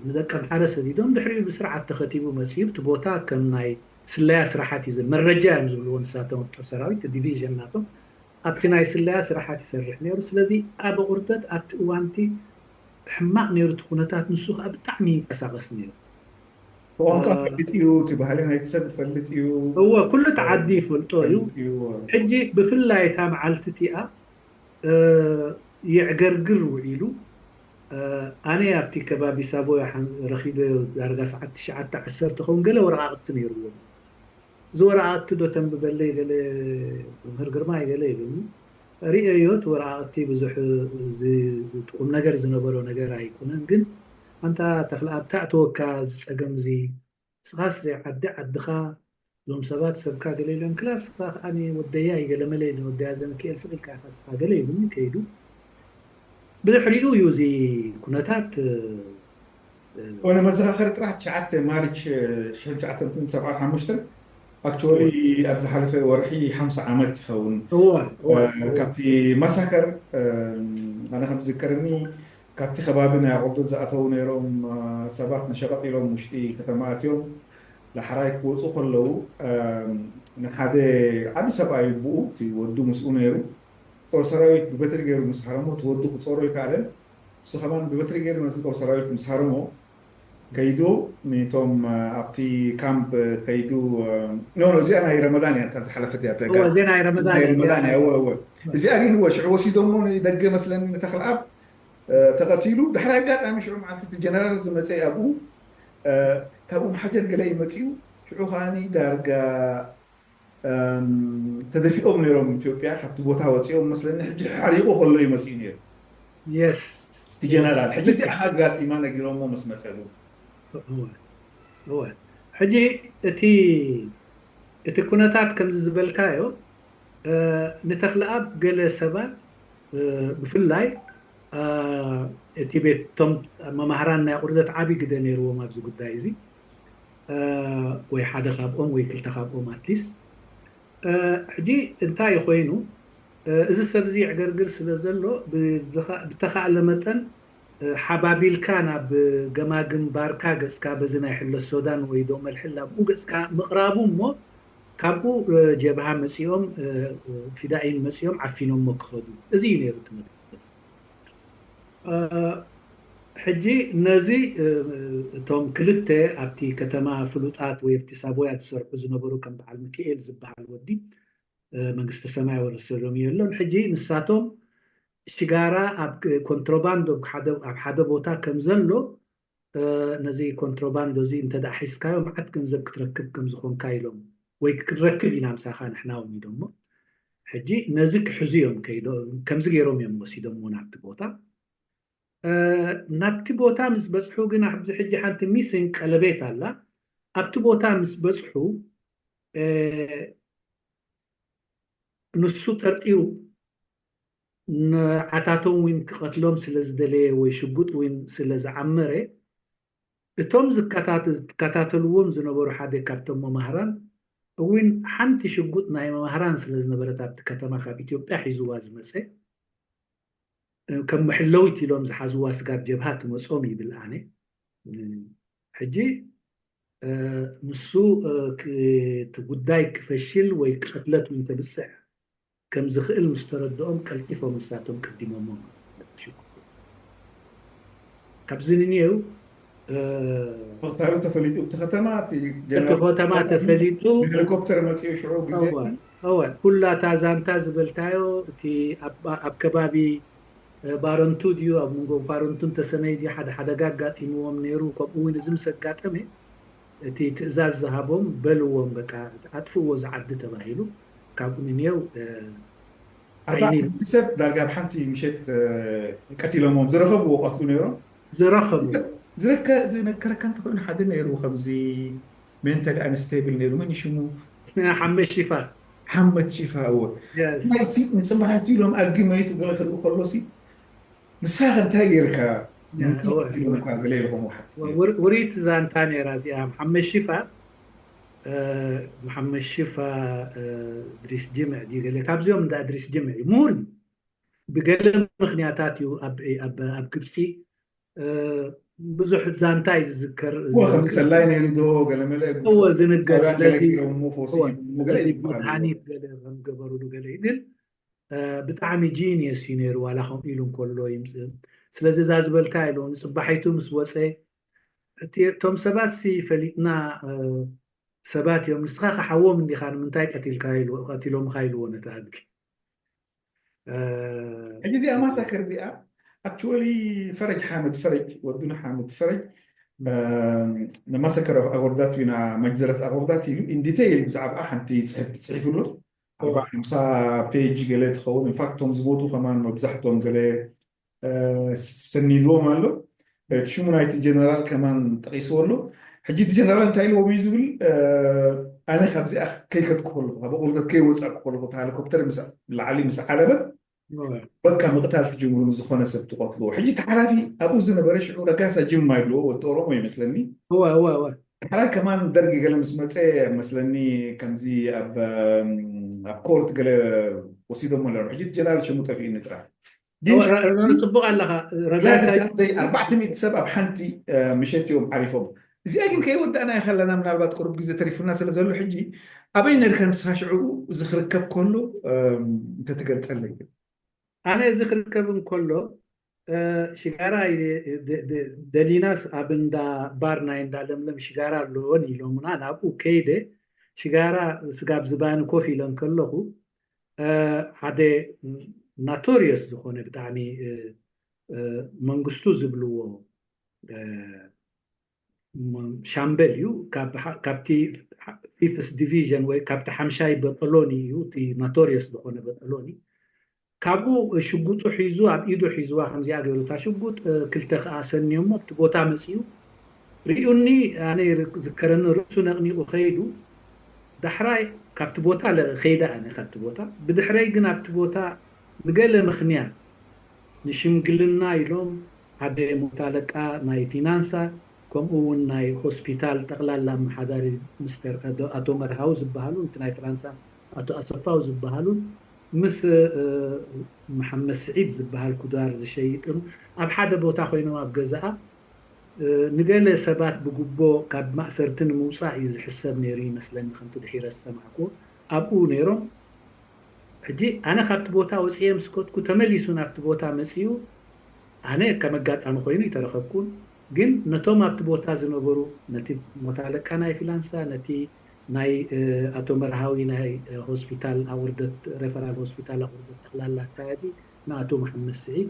ንደቂ ኣምሓረ ሰዲዶም ድሕሪኡ ብስርዓት ተኸቲቡ መፂኡ እቲ ቦታ ከም ናይ ስለያ ስራሓት እዩ መረጃ እዮም ዝብልዎ ንሳቶም ጦር ሰራዊት ዲቪዥን ናቶም ኣብቲ ናይ ስለያ ስራሓት ይሰርሕ ነይሩ። ስለዚ ኣብ ቁርጠት ኣብቲ እዋንቲ ሕማቕ ነይሩ እቲ ኩነታት ንሱ ከዓ ብጣዕሚ ይንቀሳቐስ ነይሩ። ቋንቋ ፈልጥ እዩ፣ እቲ ባህሊ ናይቲ ሰብ ፈልጥ እዩ። እወ፣ ኩሉ እቲ ዓዲ ይፈልጦ እዩ። ሕጂ ብፍላይ እታ መዓልቲ እቲኣ የዕገርግር ውዒሉ ኣነ ኣብቲ ከባቢ ሳቦ ረኺበ ዳርጋ ሰዓት ትሽዓተ ዓሰርተ ኸውን ገለ ወረቓቕቲ ነይርዎም። እዚ ወረቓቕቲ ዶ ተንብበለይ ገለ መምህር ግርማይ ገለ ኢሉኒ። ርእየዮ እቲ ወረቓቕቲ ብዙሕ ቁም ነገር ዝነበሮ ነገር ኣይኮነን። ግን ኣንታ ተኽለኣብ እንታይ ኣተወካ እዚ ጸገም እዚ? ንስኻስ ዓዲ ዓድኻ እዞም ሰባት ሰብካ ገለ ኢሎም ክላ ንስኻ ከኣ ወደያ እዩ ገለ መለ ኢሉ ወደያ ዘሚካኤል ስቕ ኢልካ ኢኻ ንስኻ ገለ ኢሉኒ ከይዱ። ብድሕሪኡ እዩ እዚ ኩነታት ሆነ መዘኻኸሪ ጥራሕ ትሽዓተ ማርች ሽሕን ትሽዓተ ሚእትን ሰብዓን ሓሙሽተን ኣክቹዋሊ ኣብ ዝሓለፈ ወርሒ ሓምሳ ዓመት ይኸውን ካብቲ ማሳከር ኣነ ከም ዝዝከረኒ ካብቲ ከባቢ ናይ ኣቑርደት ዝኣተዉ ነይሮም ሰባት ንሸቐጥ ኢሎም ውሽጢ ከተማ ኣትዮም ዳሕራይ ክወፁ ከለዉ ንሓደ ዓቢ ሰብኣይ ብኡ እቲ ወዱ ምስኡ ነይሩ ጦር ሰራዊት ብበትሪ ገይሩ ምስ ሃረሞ እቲ ወዱ ክፀሮ ይከኣለን እሱ ከማን ብበትሪ ገይሩ ነቲ ጦር ሰራዊት ምስ ሃረሞ ከይዱ ንቶም ኣብቲ ካምፕ ከይዱ ኖ ኖ እዚኣ ናይ ረመዳን እያ እታ ዝሓለፈት እያ እዚኣ ግን ወ ሽዑ ወሲዶሞ ንደገ መስለኒ ንተኽልኣብ ተቐቲሉ ድሕሪ ኣጋጣሚ ሽዑ መዓልቲ እቲ ጀነራል ዝመፀ ኣብኡ ካብ ኡምሓጀር ገለ ይመፅኡ ሽዑ ከዓኒ ዳርጋ ተደፊኦም ነይሮም ኢትዮጵያ ካብቲ ቦታ ወፂኦም መስለኒ ሕጂ ሓሪቑ ከሎ ይመፅኡ ነይሩ ጀነራል ሕጂ እዚኣ ኣጋጢማ ነጊሮሞ ምስ መፀሉ ሕጂ እቲ እቲ ኩነታት ከምዚ ዝበልካዮ ንተኽለኣብ ገለ ሰባት ብፍላይ እቲ ቤት ቶም መማህራን ናይ ቁርደት ዓብዪ ግደ ነይርዎም ኣብዚ ጉዳይ እዚ ወይ ሓደ ካብኦም ወይ ክልተ ካብኦም ኣትሊስ ሕጂ እንታይ እዩ ኮይኑ እዚ ሰብ እዚ ይዕገርግር ስለ ዘሎ ብተኻእለ መጠን ሓባቢልካ ናብ ገማግም ባርካ ገፅካ በዚ ናይ ሕለ ሶዳን ወይ ዶ መልሕል ኣብኡ ገፅካ ምቕራቡ እሞ ካብኡ ጀብሃ መፂኦም ፊዳኢን መፂኦም ዓፊኖሞ ክኸዱ እዚ እዩ ነይሩ ትምህርቲ ሕጂ ነዚ እቶም ክልተ ኣብቲ ከተማ ፍሉጣት ወይ ኣብቲ ሳቦያ ዝሰርሑ ዝነበሩ ከም በዓል ሚካኤል ዝበሃል ወዲ መንግስተ ሰማይ ወረሰሎም የሎን ሕጂ ንሳቶም ሽጋራ ኣብ ኮንትሮባንዶ ኣብ ሓደ ቦታ ከም ዘሎ ነዚ ኮንትሮባንዶ እዚ እንተ ሒዝካዮ መዓት ገንዘብ ክትረክብ ከም ዝኾንካ ኢሎም ወይ ክንረክብ ኢና ምሳኻ ንሕና እውን ኢሎሞ ሕጂ ነዚ ክሕዙ እዮም ከምዚ ገይሮም እዮም ወሲዶሞ ናብቲ ቦታ ናብቲ ቦታ ምስ በፅሑ ግን ኣብዚ ሕጂ ሓንቲ ሚሲንግ ቀለቤት ኣላ ኣብቲ ቦታ ምስ በፅሑ ንሱ ጠርጢሩ ንዓታቶም እውን ክቐትሎም ስለ ዝደለየ ወይ ሽጉጥ እውን ስለ ዝዓመረ እቶም ዝከታተልዎም ዝነበሩ ሓደ ካብቶም መማህራን እውን ሓንቲ ሽጉጥ ናይ መማህራን ስለ ዝነበረት ኣብቲ ከተማ ካብ ኢትዮጵያ ሒዝዋ ዝመፀ ከም መሕለዊት ኢሎም ዝሓዝዋ ስጋብ ጀብሃ ትመፆም ይብል ኣነ ሕጂ ንሱ እቲ ጉዳይ ክፈሽል ወይ ክቐትለት እውን ተብፅሕ ከም ዝኽእል ምስ ተረድኦም ቀልጢፎም ንሳቶም ቀዲሞሞ ማለት እዩ። ካብዚ ንንየው መቕታሉ ተፈሊጡ እቲ ከተማ እቲ ከተማ ተፈሊጡ ሄሊኮፕተር መፅኡ ሽዑ ግዜ እወ ኩላ እታ ዛንታ ዝበልካዮ እቲ ኣብ ከባቢ ባረንቱ ድዩ ኣብ መንጎ ባረንቱን ተሰነይ ድዩ ሓደ ሓደጋ ኣጋጢምዎም ነይሩ። ከምኡ እውን እዚ ምስ ኣጋጠመ እቲ ትእዛዝ ዝሃቦም በልዎም በቃ ኣጥፍዎ ዝዓዲ ተባሂሉ ካብኡ ንኔው ኣርባዕተ ሰብ ዳርጋ ኣብ ሓንቲ ምሸት ቀቲሎሞም ዝረኸብዎ ቀትሉ ነይሮም። ዝረኸቡ ዝረከ እንተኮይኑ ሓደ ነይሩ ከምዚ mentally unstable ነይሩ። መን ሽሙ? ሓመድ ሽፋ ሓመድ ሽፋ እዎ። ንፅባሓቱ ኢሎም ኣድጊ መይቱ ገለ ክርኢ ከሎሲ ንስኻ እንታይ ጌርካ? ገለ ኢልኩም ሓት ውሪት ዛንታ ነይራ እዚኣ። ሓመድ ሽፋ መሓመድ ሽፋ ድሪስ ጅምዕ ድዩ ገለ ካብዚኦም እንዳ ድሪስ ጅምዕ እዩ። ምሁር እዩ። ብገለ ምክንያታት እዩ ኣብ ግብፂ ብዙሕ ዛንታ እዩ ዝዝከር። ሰላይ ነይሩ ዶ ገለመለ እወ ዝንገር። ስለዚ መድሃኒት ገለ ከምገበሩሉ ገለ እዩ። ግን ብጣዕሚ genius እዩ ነይሩ ዋላ ከምኡ ኢሉ እንከሎ ይምፅእ። ስለዚ እዛ ዝበልካ ኢሉ ንፅባሒቱ ምስ ወፀ እቶም ሰባት ሲ ፈሊጥና ሰባት እዮም። ንስኻ ከሓዎም እንዲኻ ንምንታይ ቀቲልካ ኢሉ ቀቲሎምኻ ኢልዎ ነቲ ኣድጊ። ሕጂ እዚኣ ማሳከር እዚኣ actually ፈረጅ ሓመድ ፈረጅ ወዱን ሓመድ ፈረጅ ንማሳከር ኣጎርዳት እዩ ና መጅዘረት ኣጎርዳት ኢሉ in detail ብዛዕባ ሓንቲ ፅሕፍቲ ፅሒፉ ኣሎ። ኣርባ ሓምሳ page ገለ ትኸውን። In fact እቶም ዝሞቱ ከማን መብዛሕቶም ገለ ሰኒድዎም ኣሎ። እቲ ሽሙ ናይቲ ጀነራል ከማን ጠቂስዎ ኣሎ። ሕጂ እቲ ጀነራል እንታይ ኢልዎም እዩ ዝብል ኣነ ካብዚኣ ከይከድኩ ከለኹ ካብ ቁርደት ከይወፃእኩ ከለኹ እቲ ሄሊኮፕተር ላዕሊ ምስ ዓለበት በቃ ምቕታል ትጅምሩ ንዝኾነ ሰብ ትቐትልዎ። ሕጂ ተሓላፊ ኣብኡ ዝነበረ ሽዑ ረጋሳ ጅማ ይብልዎ ወዲ ኦሮሞ ይመስለኒ። ሕራይ ከማን ደርጊ ገለ ምስ መፀ መስለኒ ከምዚ ኣብ ኮርት ገለ ወሲዶሞ ኣለዉ። ሕጂ ጀነራል ሽሙ ጠፊእኒ ጥራሕ ፅቡቅ ኣለካ። ረጋሳ ኣርባዕተ ሚእቲ ሰብ ኣብ ሓንቲ ምሸት እዮም ዓሪፎም። እዚኣ ግን ከይወዳእና ይኸለና ምናልባት ቅሩብ ግዜ ተሪፉና ስለ ዘሎ ሕጂ ኣበይ ነርካ ንስኻ ሽዑ እዚ ክርከብ ከሎ እንተትገልፀለይ። ኣነ እዚ ክርከብ እንከሎ ሽጋራ ደሊናስ ኣብ እንዳ ባር ናይ እንዳ ለምለም ሽጋራ ኣለዎን ኢሎምና ናብኡ ከይደ ሽጋራ ስጋብ ዝባኒ ኮፍ ኢለን ከለኹ ሓደ notorious ዝኾነ ብጣዕሚ መንግስቱ ዝብልዎ ሻምበል እዩ። ካብቲ fifth division ወይ ካብቲ ሓምሻይ በጠሎኒ እዩ፣ እቲ notorious ዝኾነ በጠሎኒ። ካብኡ ሽጉጡ ሒዙ ኣብ ኢዱ ሒዝዋ ከምዚኣ ገይሩ እታ ሽጉጥ ክልተ ከዓ ሰንዮሞ ኣብቲ ቦታ መፂኡ ሪኡኒ ኣነ ዝከረኒ ርእሱ ነቕኒቑ ከይዱ ዳሕራይ ካብቲ ቦታ ከይደ ኣነ ካብቲ ቦታ ብድሕረይ ግን ኣብቲ ቦታ ብገለ ምኽንያት ንሽምግልና ኢሎም ሓደ ሞት ኣለቃ ናይ ፊናንሳ ከምኡ እውን ናይ ሆስፒታል ጠቕላላ ኣመሓዳሪ ምስተር ኣቶ መርሃዊ ዝበሃሉ እቲ ናይ ፍራንሳ ኣቶ ኣሰፋው ዝበሃሉ ምስ መሓመድ ስዒድ ዝበሃል ኩዳር ዝሸይጥም ኣብ ሓደ ቦታ ኮይኖም ኣብ ገዛኣ ንገለ ሰባት ብጉቦ ካብ ማእሰርቲ ንምውፃእ እዩ ዝሕሰብ ነይሩ ይመስለኒ ከምቲ ድሒረ ዝሰማዕኩዎ ኣብኡ ነይሮም ሕጂ ኣነ ካብቲ ቦታ ወፅየ ምስ ከድኩ ተመሊሱ ናብቲ ቦታ መፅዩ ኣነ ከም ኣጋጣሚ ኮይኑ ይተረኸብኩን ግን ነቶም ኣብቲ ቦታ ዝነበሩ ነቲ ሞት ኣለቃ ናይ ፊላንሳ ነቲ ናይ ኣቶ መርሃዊ ናይ ሆስፒታል ኣቁርደት ሬፈራል ሆስፒታል ኣቁርደት ጠቅላላ ኣካያዲ ንኣቶ መሓመድ ስዒድ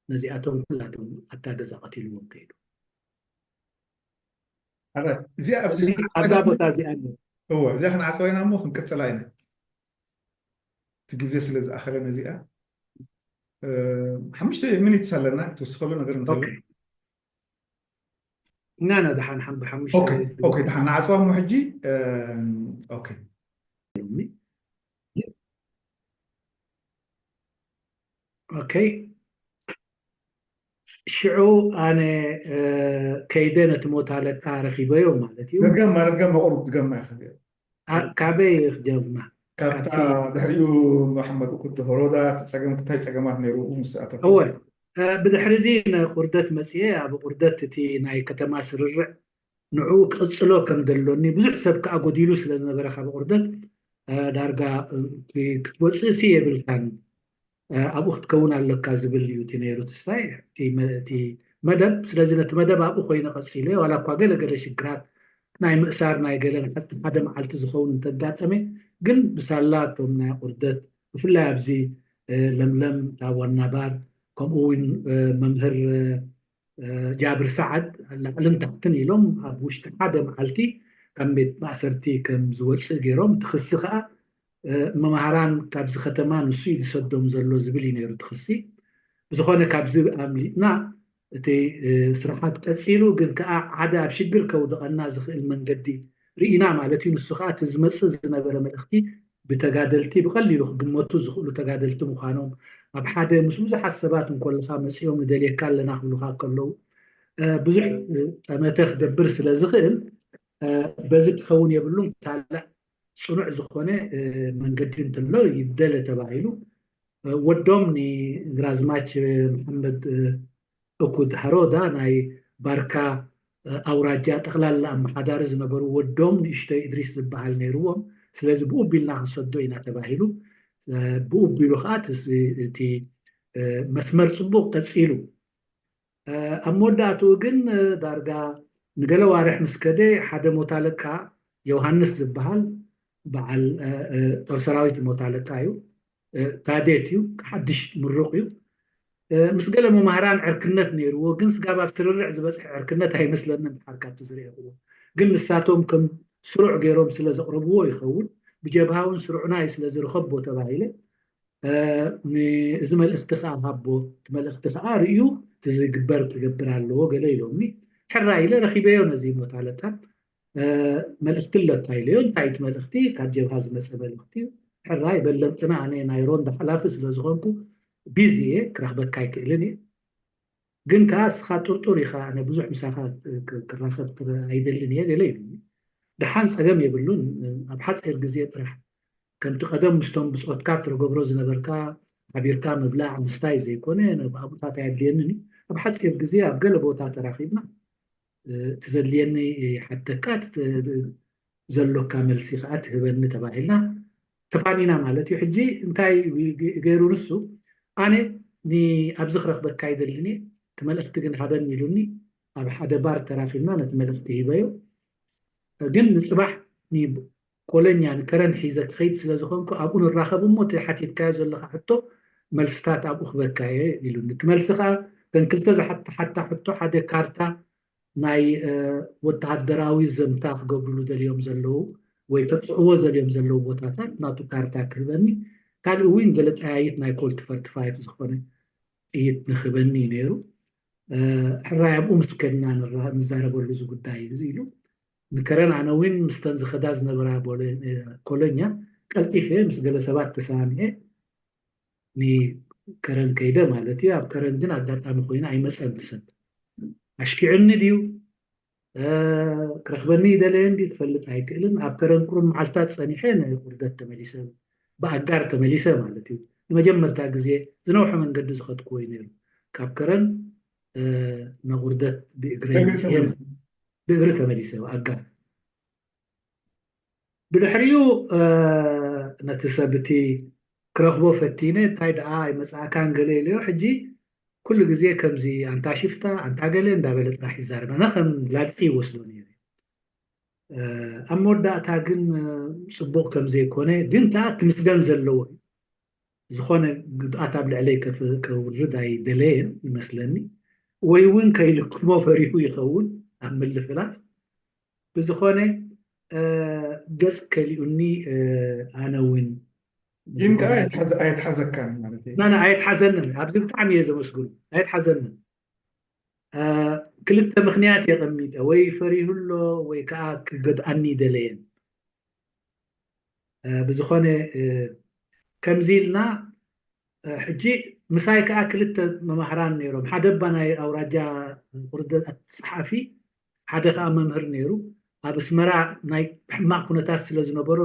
ነዚኣቶም ኩላቶም ኣብታ ገዛ ቀቲልዎም ከይዱ። እዚኣ ኣብዚ ኣብዛ ቦታ እዚኣ ኣሎ። እወ እዚኣ ክንዓፀዋ ኢና እሞ ክንቅፅላ ኢና። እቲ ግዜ ስለ ዝኣኸለ ነዚኣ ሓሙሽተ ሚኒትስ ኣለና ክትወስኸሉ ነገር እንተሎ ኦኬ። እና ና ደሓን ሓም ብሓሙሽተ ኦኬ ኦኬ ደሓን ንዓፅዋ እሞ ሕጂ ኦኬ ኦኬ ሽዑ ኣነ ከይደ ነቲ ሞት ኣለቃ ረኺበዮ ማለት እዩ። መድገም ማለት ገም መቁሩብ ትገማ ኢኻ። ካበይ ክጀምር? ካብታ ድሕሪኡ መሓመድ እኩት ሆሮዳ እቲ ፀገም እንታይ ፀገማት ነይሩ ምስኣቶ እወ ብድሕሪ እዚ ንቁርደት መፅየ ኣብ ቁርደት እቲ ናይ ከተማ ስርርዕ ንዕኡ ክቕፅሎ ከም ዘሎኒ ብዙሕ ሰብ ከዓ ጎዲሉ ስለ ዝነበረ ካብ ቁርደት ዳርጋ ክትወፅእ ሲ የብልካን ኣብኡ ክትከውን ኣለካ ዝብል እዩ እቲ ነይሩ ትስታይ እቲ መደብ። ስለዚ ነቲ መደብ ኣብኡ ኮይነ ቀፂለ ዋላ እኳ ገለገለ ሽግራት ናይ ምእሳር ናይ ገለ ንሓቲ ሓደ መዓልቲ ዝኸውን እንተጋጠመ ግን ብሳላ እቶም ናይ ቁርደት ብፍላይ ኣብዚ ለምለም እታ ዋና ባር ከምኡ እውን መምህር ጃብር ሰዓድ ላዕልን ታሕትን ኢሎም ኣብ ውሽጢ ሓደ መዓልቲ ካብ ቤት ማእሰርቲ ከም ዝወፅእ ገይሮም፣ እቲ ክሲ ከዓ መምሃራን ካብዚ ከተማ ንሱ እዩ ዝሰዶም ዘሎ ዝብል እዩ ነይሩ እቲ ክሲ። ብዝኾነ ካብዚ ኣምሊጥና እቲ ስርሓት ቀፂሉ፣ ግን ከዓ ሓደ ኣብ ሽግር ከውድቐና ዝኽእል መንገዲ ርኢና ማለት እዩ። ንሱ ከዓ እቲ ዝመፅእ ዝነበረ መልእኽቲ ብተጋደልቲ ብቐሊሉ ክግመቱ ዝኽእሉ ተጋደልቲ ምዃኖም፣ ኣብ ሓደ ምስ ብዙሓት ሰባት እንኮለኻ መፂኦም ንደልየካ ኣለና ክብሉኻ ከለዉ ብዙሕ ጠመተ ክገብር ስለ ዝኽእል በዚ ክኸውን የብሉን። ካልእ ፅኑዕ ዝኾነ መንገዲ እንተሎ ይደለ ተባሂሉ ወዶም ንግራዝማች መሓመድ እኩድ ሃሮዳ ናይ ባርካ ኣውራጃ ጠቕላላ ኣመሓዳሪ ዝነበሩ ወዶም ንእሽተይ እድሪስ ዝበሃል ነይርዎም። ስለዚ ብኡ ቢልና ክንሰዶ ኢና ተባሂሉ። ብኡ ቢሉ ከዓ እቲ መስመር ፅቡቕ ቀፂሉ። ኣብ መወዳእትኡ ግን ዳርጋ ንገለ ዋርሕ ምስ ከደ ሓደ ሞት ኣለቃ ዮሃንስ ዝበሃል በዓል ጦር ሰራዊት ሞት ኣለቃ እዩ። ካዴት እዩ፣ ሓድሽ ምሩቕ እዩ። ምስ ገለ መማህራን ዕርክነት ነይርዎ፣ ግን ስጋብ ኣብ ስርርዕ ዝበፅሐ ዕርክነት ኣይመስለንን። ድሓር ካብቲ ዝረኣኹዎ ግን ንሳቶም ከም ስሩዕ ገይሮም ስለ ዘቕረብዎ ይኸውን፣ ብጀብሃ እውን ስሩዕና እዩ ስለ ዝረኸቦ ተባሂለ። እዚ መልእኽቲ ከዓ ሃቦ፣ እቲ መልእኽቲ ከዓ ርእዩ እቲ ዝግበር ክገብር ኣለዎ ገለ ኢሎምኒ። ሕራይ ኢለ ረኺበዮ ነዚ ሞት ኣለቃ። መልእኽቲ ኣለካ ኢለዮ። እንታይ እቲ መልእኽቲ? ካብ ጀብሃ ዝመፀ መልእኽቲ እዩ። ሕራይ በለምፅና፣ ኣነ ናይ ሮንዳ ሓላፊ ስለ ዝኾንኩ ቢዚ እየ፣ ክረኽበካ ኣይክእልን እየ። ግን ከዓ እስኻ ጥርጡር ኢኻ፣ ኣነ ብዙሕ ምሳኻ ክራኸብ ኣይደልን እየ ገለ ኢሉኒ። ደሓን፣ ፀገም የብሉን፣ ኣብ ሓፂር ግዜ ጥራሕ ከምቲ ቀደም ምስቶም ብፆትካ ትገብሮ ዝነበርካ ሓቢርካ ምብላዕ ምስታይ ዘይኮነ፣ ኣብኡታት ኣየድልየንን እዩ። ኣብ ሓፂር ግዜ ኣብ ገለ ቦታ ተራኺብና እቲ ዘድልየኒ ይሓተካ፣ ዘሎካ መልሲ ከዓ ትህበኒ ተባሂልና ተፋኒና ማለት እዩ። ሕጂ እንታይ ገይሩ ንሱ? ኣነ ኣብዚ ክረኽበካ ይደልን እየ፣ እቲ መልእኽቲ ግን ሃበኒ ኢሉኒ። ኣብ ሓደ ባር ተራኺብና ነቲ መልእኽቲ ሂበዮ። ግን ንፅባሕ ኮለኛ ንከረን ሒዘ ክኸይድ ስለ ዝኾንኩ ኣብኡ ንራኸብ እሞ እቲ ሓቲትካዮ ዘለኻ ሕቶ መልስታት ኣብኡ ክበካ እየ ኢሉኒ። እቲ መልሲ ከዓ እተን ክልተ ዝሓተሓታ ሕቶ ሓደ ካርታ ናይ ወተሃደራዊ ዘምታ ክገብርሉ ደልዮም ዘለዉ ወይ ከጥዕዎ ደልዮም ዘለዉ ቦታታት ናቱ ካርታ ክህበኒ፣ ካልእ እውን ገለ ጠያይት ናይ ኮልት ፎርቲ ፋይቭ ዝኾነ ጥይት ንክህበኒ እዩ ነይሩ። ሕራይ ኣብኡ ምስ ከድና ንዛረበሉ እዚ ጉዳይ እዚ ኢሉ ንከረን ኣነ እውን ምስተን ዝኸዳ ዝነበራ ኮለኛ ቀልጢፈ ምስ ገለ ሰባት ተሰማሚዐ ንከረን ከይደ ማለት እዩ። ኣብ ከረን ግን ኣጋጣሚ ኮይኑ ኣይመፀን እቲ ሰብ። ኣሽኪዕኒ ድዩ ክረኽበኒ ይደለየ እንዲ ክፈልጥ ኣይክእልን። ኣብ ከረን ቁሩብ መዓልታት ፀኒሐ ንቁርደት ተመሊሰ፣ ብኣጋር ተመሊሰ ማለት እዩ። ንመጀመርታ ግዜ ዝነውሐ መንገዲ ዝኸድኩዎ እዩ ነይሩ። ካብ ከረን ንቁርደት ብእግረይ መፅየ፣ ብእግሪ ተመሊሰ ብኣጋር። ብድሕሪኡ ነቲ ሰብ እቲ ክረኽቦ ፈቲነ፣ እንታይ ደኣ ኣይመጻእካን ገለ ኢለዮ። ሕጂ ኩሉ ግዜ ከምዚ ኣንታ ሽፍታ ኣንታ ገለ እንዳበለ ጥራሕ ይዛረብ። ኣነ ከም ላግጺ ይወስዶ ነይረ። ኣብ መወዳእታ ግን ጽቡቕ ከም ዘይኮነ ግን ከኣ ክምስገን ዘለዎ እዩ። ዝኾነ ጉድኣት ኣብ ልዕለይ ከውርድ ኣይደለየን ይመስለኒ፣ ወይ እውን ከይልክሞ ፈሪሁ ይኸውን ኣብ ምልፍላፍ። ብዝኾነ ገጽ ከሊኡኒ ኣነ እውን ግን ከዓ ኣይትሓዘካን ማለት እዩ። ናና ኣይትሓዘንን። ኣብዚ ብጣዕሚ እየ ዘመስግኑ። ኣይትሓዘንን። ክልተ ምኽንያት የቐሚጠ፣ ወይ ፈሪሁ ኣሎ ወይ ከዓ ክገድኣኒ ይደለየን። ብዝኾነ ከምዚ ኢልና ሕጂ ምሳይ ከዓ ክልተ መማህራን ነይሮም። ሓደ እባ ናይ ኣውራጃ ቁርደት ጸሓፊ፣ ሓደ ከዓ መምህር ነይሩ። ኣብ ኣስመራ ናይ ሕማቕ ኩነታት ስለ ዝነበሮ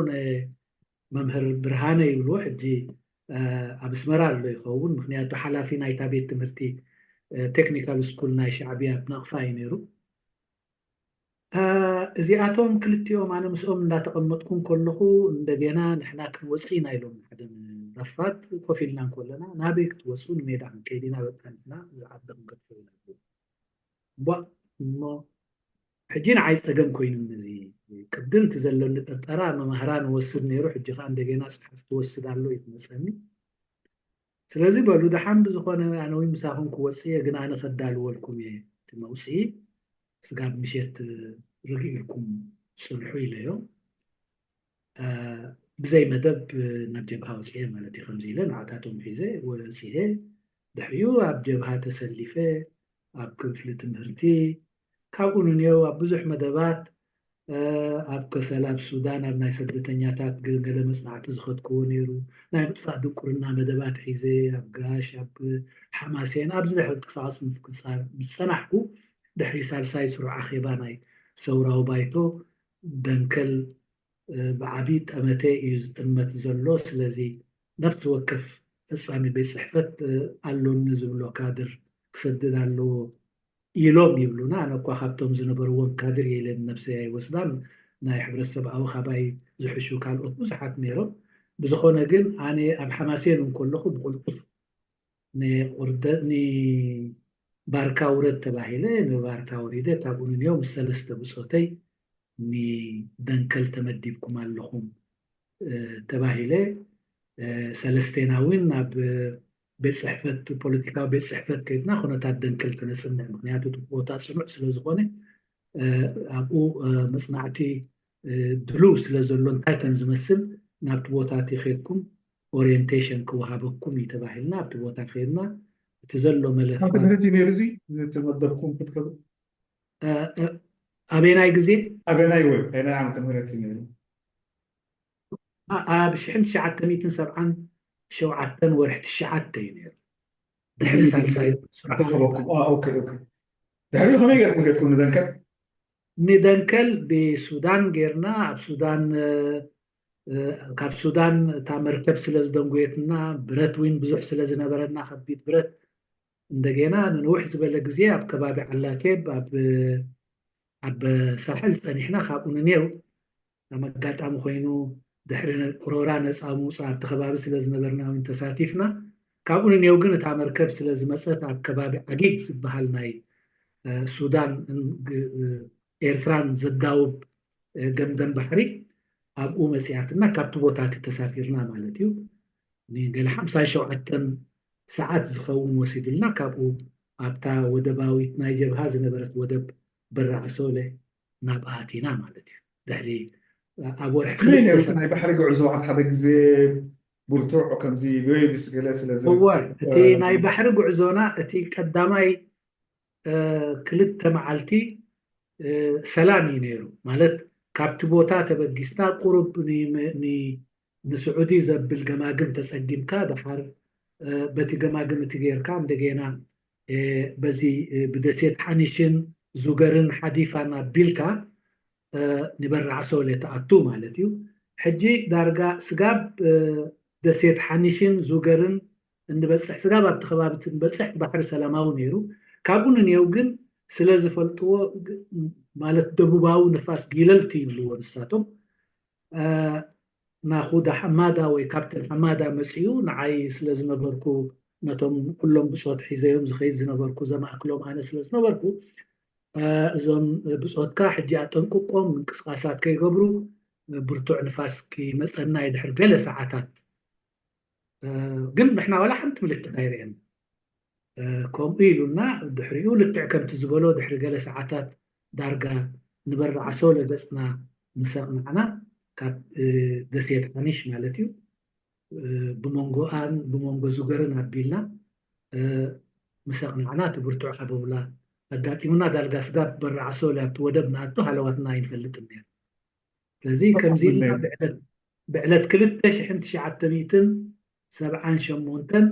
መምህር ብርሃነ ይብልዎ፣ ሕጂ ኣብ ኣስመራ ኣሎ ይኸውን፣ ምክንያቱ ሓላፊ ናይታ ቤት ትምህርቲ ቴክኒካል ስኩል ናይ ሻዕብያ ኣብ ናቕፋ እዩ ነይሩ። እዚኣቶም ክልቲኦም ኣነ ምስኦም እንዳተቐመጥኩ እንከለኹ እንደገና ንሕና ክንወፅእ ኢና ኢሎም፣ ሓደ ረፋድ ኮፍ ኢልና እንከለና ናበይ ክትወፁ ንሜዳ ክንከይድ ኢና በቃ ንሕና ዝዓዲ ክንገድፎ ኢና። ቧእ እሞ ሕጂ ንዓይ ፀገም ኮይኑኒ እዚ ቅድም እቲ ዘለኒ ጥርጠራ መማህራ ንወስድ ነይሩ ሕጂ ከዓ እንደገና ፀሓፍቲ ወስድ ኣሎ እዩ ትመፀኒ። ስለዚ በሉ ደሓን ብዝኾነ ኣነ እውን ምሳኹም ክወፅእ እየ፣ ግን ኣነ ከዳልወልኩም እየ እቲ መውፅኢ። ስጋብ ምሸት ርግእ ኢልኩም ፅንሑ ኢለዮ። ብዘይ መደብ ናብ ጀብሃ ወፅኤ ማለት እዩ። ከምዚ ኢለ ንዓታቶም ሒዘ ወፅኤ። ድሕሪኡ ኣብ ጀብሃ ተሰሊፈ ኣብ ክፍሊ ትምህርቲ ካብኡ ንንየው ኣብ ብዙሕ መደባት ኣብ ከሰል ኣብ ሱዳን ኣብ ናይ ስደተኛታት ገለ መፅናዕቲ ዝኸድክዎ ነይሩ። ናይ ምጥፋእ ድንቁርና መደባት ሒዘ ኣብ ጋሽ ኣብ ሓማሴን ኣብዚ ድሕሪ ምንቅስቃስ ምስ ፀናሕኩ ድሕሪ ሳልሳይ ስሩዕ ኣኼባ ናይ ሰውራዊ ባይቶ ደንከል ብዓቢ ጠመተ እዩ ዝጥመት ዘሎ። ስለዚ ነፍሲ ወከፍ ፈጻሚ ቤት ጽሕፈት ኣሎኒ ዝብሎ ካድር ክሰድድ ኣለዎ ኢሎም ይብሉና። ኣነ እኳ ካብቶም ዝነበርዎም ካድር እየ ኢለ ንነብሰይ ኣይወስዳን። ናይ ሕብረተሰብ ኣዊ ካባይ ዝሕሹ ካልኦት ብዙሓት ነይሮም። ብዝኾነ ግን ኣነ ኣብ ሓማሴን እንከለኹ ብቕልጡፍ ንባርካ ውረድ ተባሂለ ንባርካ ወሪደ ካብኡ ንንየው ምስ ሰለስተ ብፆተይ ንደንከል ተመዲብኩም ኣለኹም ተባሂለ። ሰለስቴና እውን ናብ ቤት ፅሕፈት ፖለቲካዊ ቤት ፅሕፈት ከድና ኩነታት ደንከል ከነፅንዕ፣ ምክንያቱ እቲ ቦታ ፅኑዕ ስለዝኾነ ኣብኡ መፅናዕቲ ድልው ስለዘሎ እንታይ ከም ዝመስል ናብቲ ቦታ እቲ ከድኩም ኦሪየንቴሽን ክወሃበኩም እዩ ተባሂልና ኣብቲ ቦታ ከድና እቲ ዘሎ መለፋ። ምህረት እዩ ነይሩ እዚ ዝተመደብኩም ክትከዱ ኣበየናይ ግዜ ኣበየናይ ወይ ኣበየናይ ዓመተ ምህረት እዩ ነይሩ? ኣብ ሽሕን ትሽዓተ ሚእትን ሰብዓን ሸውዓተን ወርሒ ትሽዓተ እዩ ነይሩ። ድሕሪ ሳልሳይ ስራሕ ተረኸበኩም። ኦኬ፣ ኦኬ። ድሕሪኡ ከመይ ገርኩም ገድኩም ንደንከል? ንደንከል ብሱዳን ጌርና ኣብ ሱዳን ካብ ሱዳን እታ መርከብ ስለ ዝደንጎየትና ብረት ዊን ብዙሕ ስለ ዝነበረና ከቢድ ብረት እንደገና ንንውሕ ዝበለ ግዜ ኣብ ከባቢ ዓላኬብ ኣብ ኣብ ሳሕል ጸኒሕና ካብኡ ንኔው ኣብ ኣጋጣሚ ኮይኑ ድሕሪ ቁሮራ ነፃ ምውፃእ ኣብቲ ከባቢ ስለ ዝነበርና እውን ተሳቲፍና። ካብኡ ንኔው ግን እታ መርከብ ስለ ዝመፀት ኣብ ከባቢ ዓጊግ ዝበሃል ናይ ሱዳን ኤርትራን ዘዳውብ ገምገም ባሕሪ ኣብኡ መፅያትና ካብቲ ቦታ እቲ ተሳፊርና ማለት እዩ። ንገለ ሓምሳን ሸውዓተን ሰዓት ዝኸውን ወሲዱልና ካብኡ ኣብታ ወደባዊት ናይ ጀብሃ ዝነበረት ወደብ በራዕሶለ ናብ ኣቲና ማለት እዩ። ድሕሪ ኣብ ወርሒ ናይ ባሕሪ ጉዕዞ ሓደ ሓደ ግዜ ብርቱዕ ከምዚ ብወይብስ ገለ ስለ እወ እቲ ናይ ባሕሪ ጉዕዞና እቲ ቀዳማይ ክልተ መዓልቲ ሰላም እዩ ነይሩ። ማለት ካብቲ ቦታ ተበጊስና ቁሩብ ንስዑዲ ዘብል ገማግም ተጸጊምካ ደሓር በቲ ገማግም እቲ ጌርካ እንደገና በዚ ብደሴት ሓኒሽን ዙገርን ሓዲፋን ኣቢልካ ንበራዕሶ ለተኣቱ ማለት እዩ። ሕጂ ዳርጋ ስጋብ ደሴት ሓኒሽን ዙገርን እንበፅሕ ስጋብ ኣብቲ ከባቢ እቲ ንበፅሕ እቲ ባሕሪ ሰላማዊ ነይሩ። ካብኡ ንንየው ግን ስለ ዝፈልጥዎ ማለት ደቡባዊ ንፋስ ጊለልቲ ይብልዎ ንሳቶም ናኹዳ ሓማዳ ወይ ካፕተን ሓማዳ መፅኡ ንዓይ ስለ ዝነበርኩ ነቶም ኩሎም ብፆት ሒዘዮም ዝኸይድ ዝነበርኩ ዘማእክሎም ኣነ ስለ ዝነበርኩ እዞም ብፆትካ ሕጂ ኣጠንቅቆም ምንቅስቃሳት ከይገብሩ ብርቱዕ ንፋስ ክመፀና ይድሕር ገለ ሰዓታት ግን ንሕና ዋላ ሓንቲ ምልክት ኣይርአን ከምኡ ኢሉና ድሕሪኡ ልክዕ ከምቲ ዝበሎ ድሕሪ ገለ ሰዓታት ዳርጋ ንበራዕሶ ለገፅና ምስ ኣቕናዕና ካብ ደሴት ሓኒሽ ማለት እዩ ብመንጎኣን ብመንጎ ዙገርን ኣቢልና ምስ ኣቕናዕና እቲ ብርቱዕ ሓበውላ ኣጋጢሙና ዳርጋ ስጋብ በራዕሶ ኣብቲ ወደብ ንኣቱ ሃለዋትና ኣይንፈልጥን ነይሩ ስለዚ ከምዚ ኢልና ብዕለት ክልተ ሽሕን ትሽዓተ ሚእትን ሰብዓን ሸሞንተን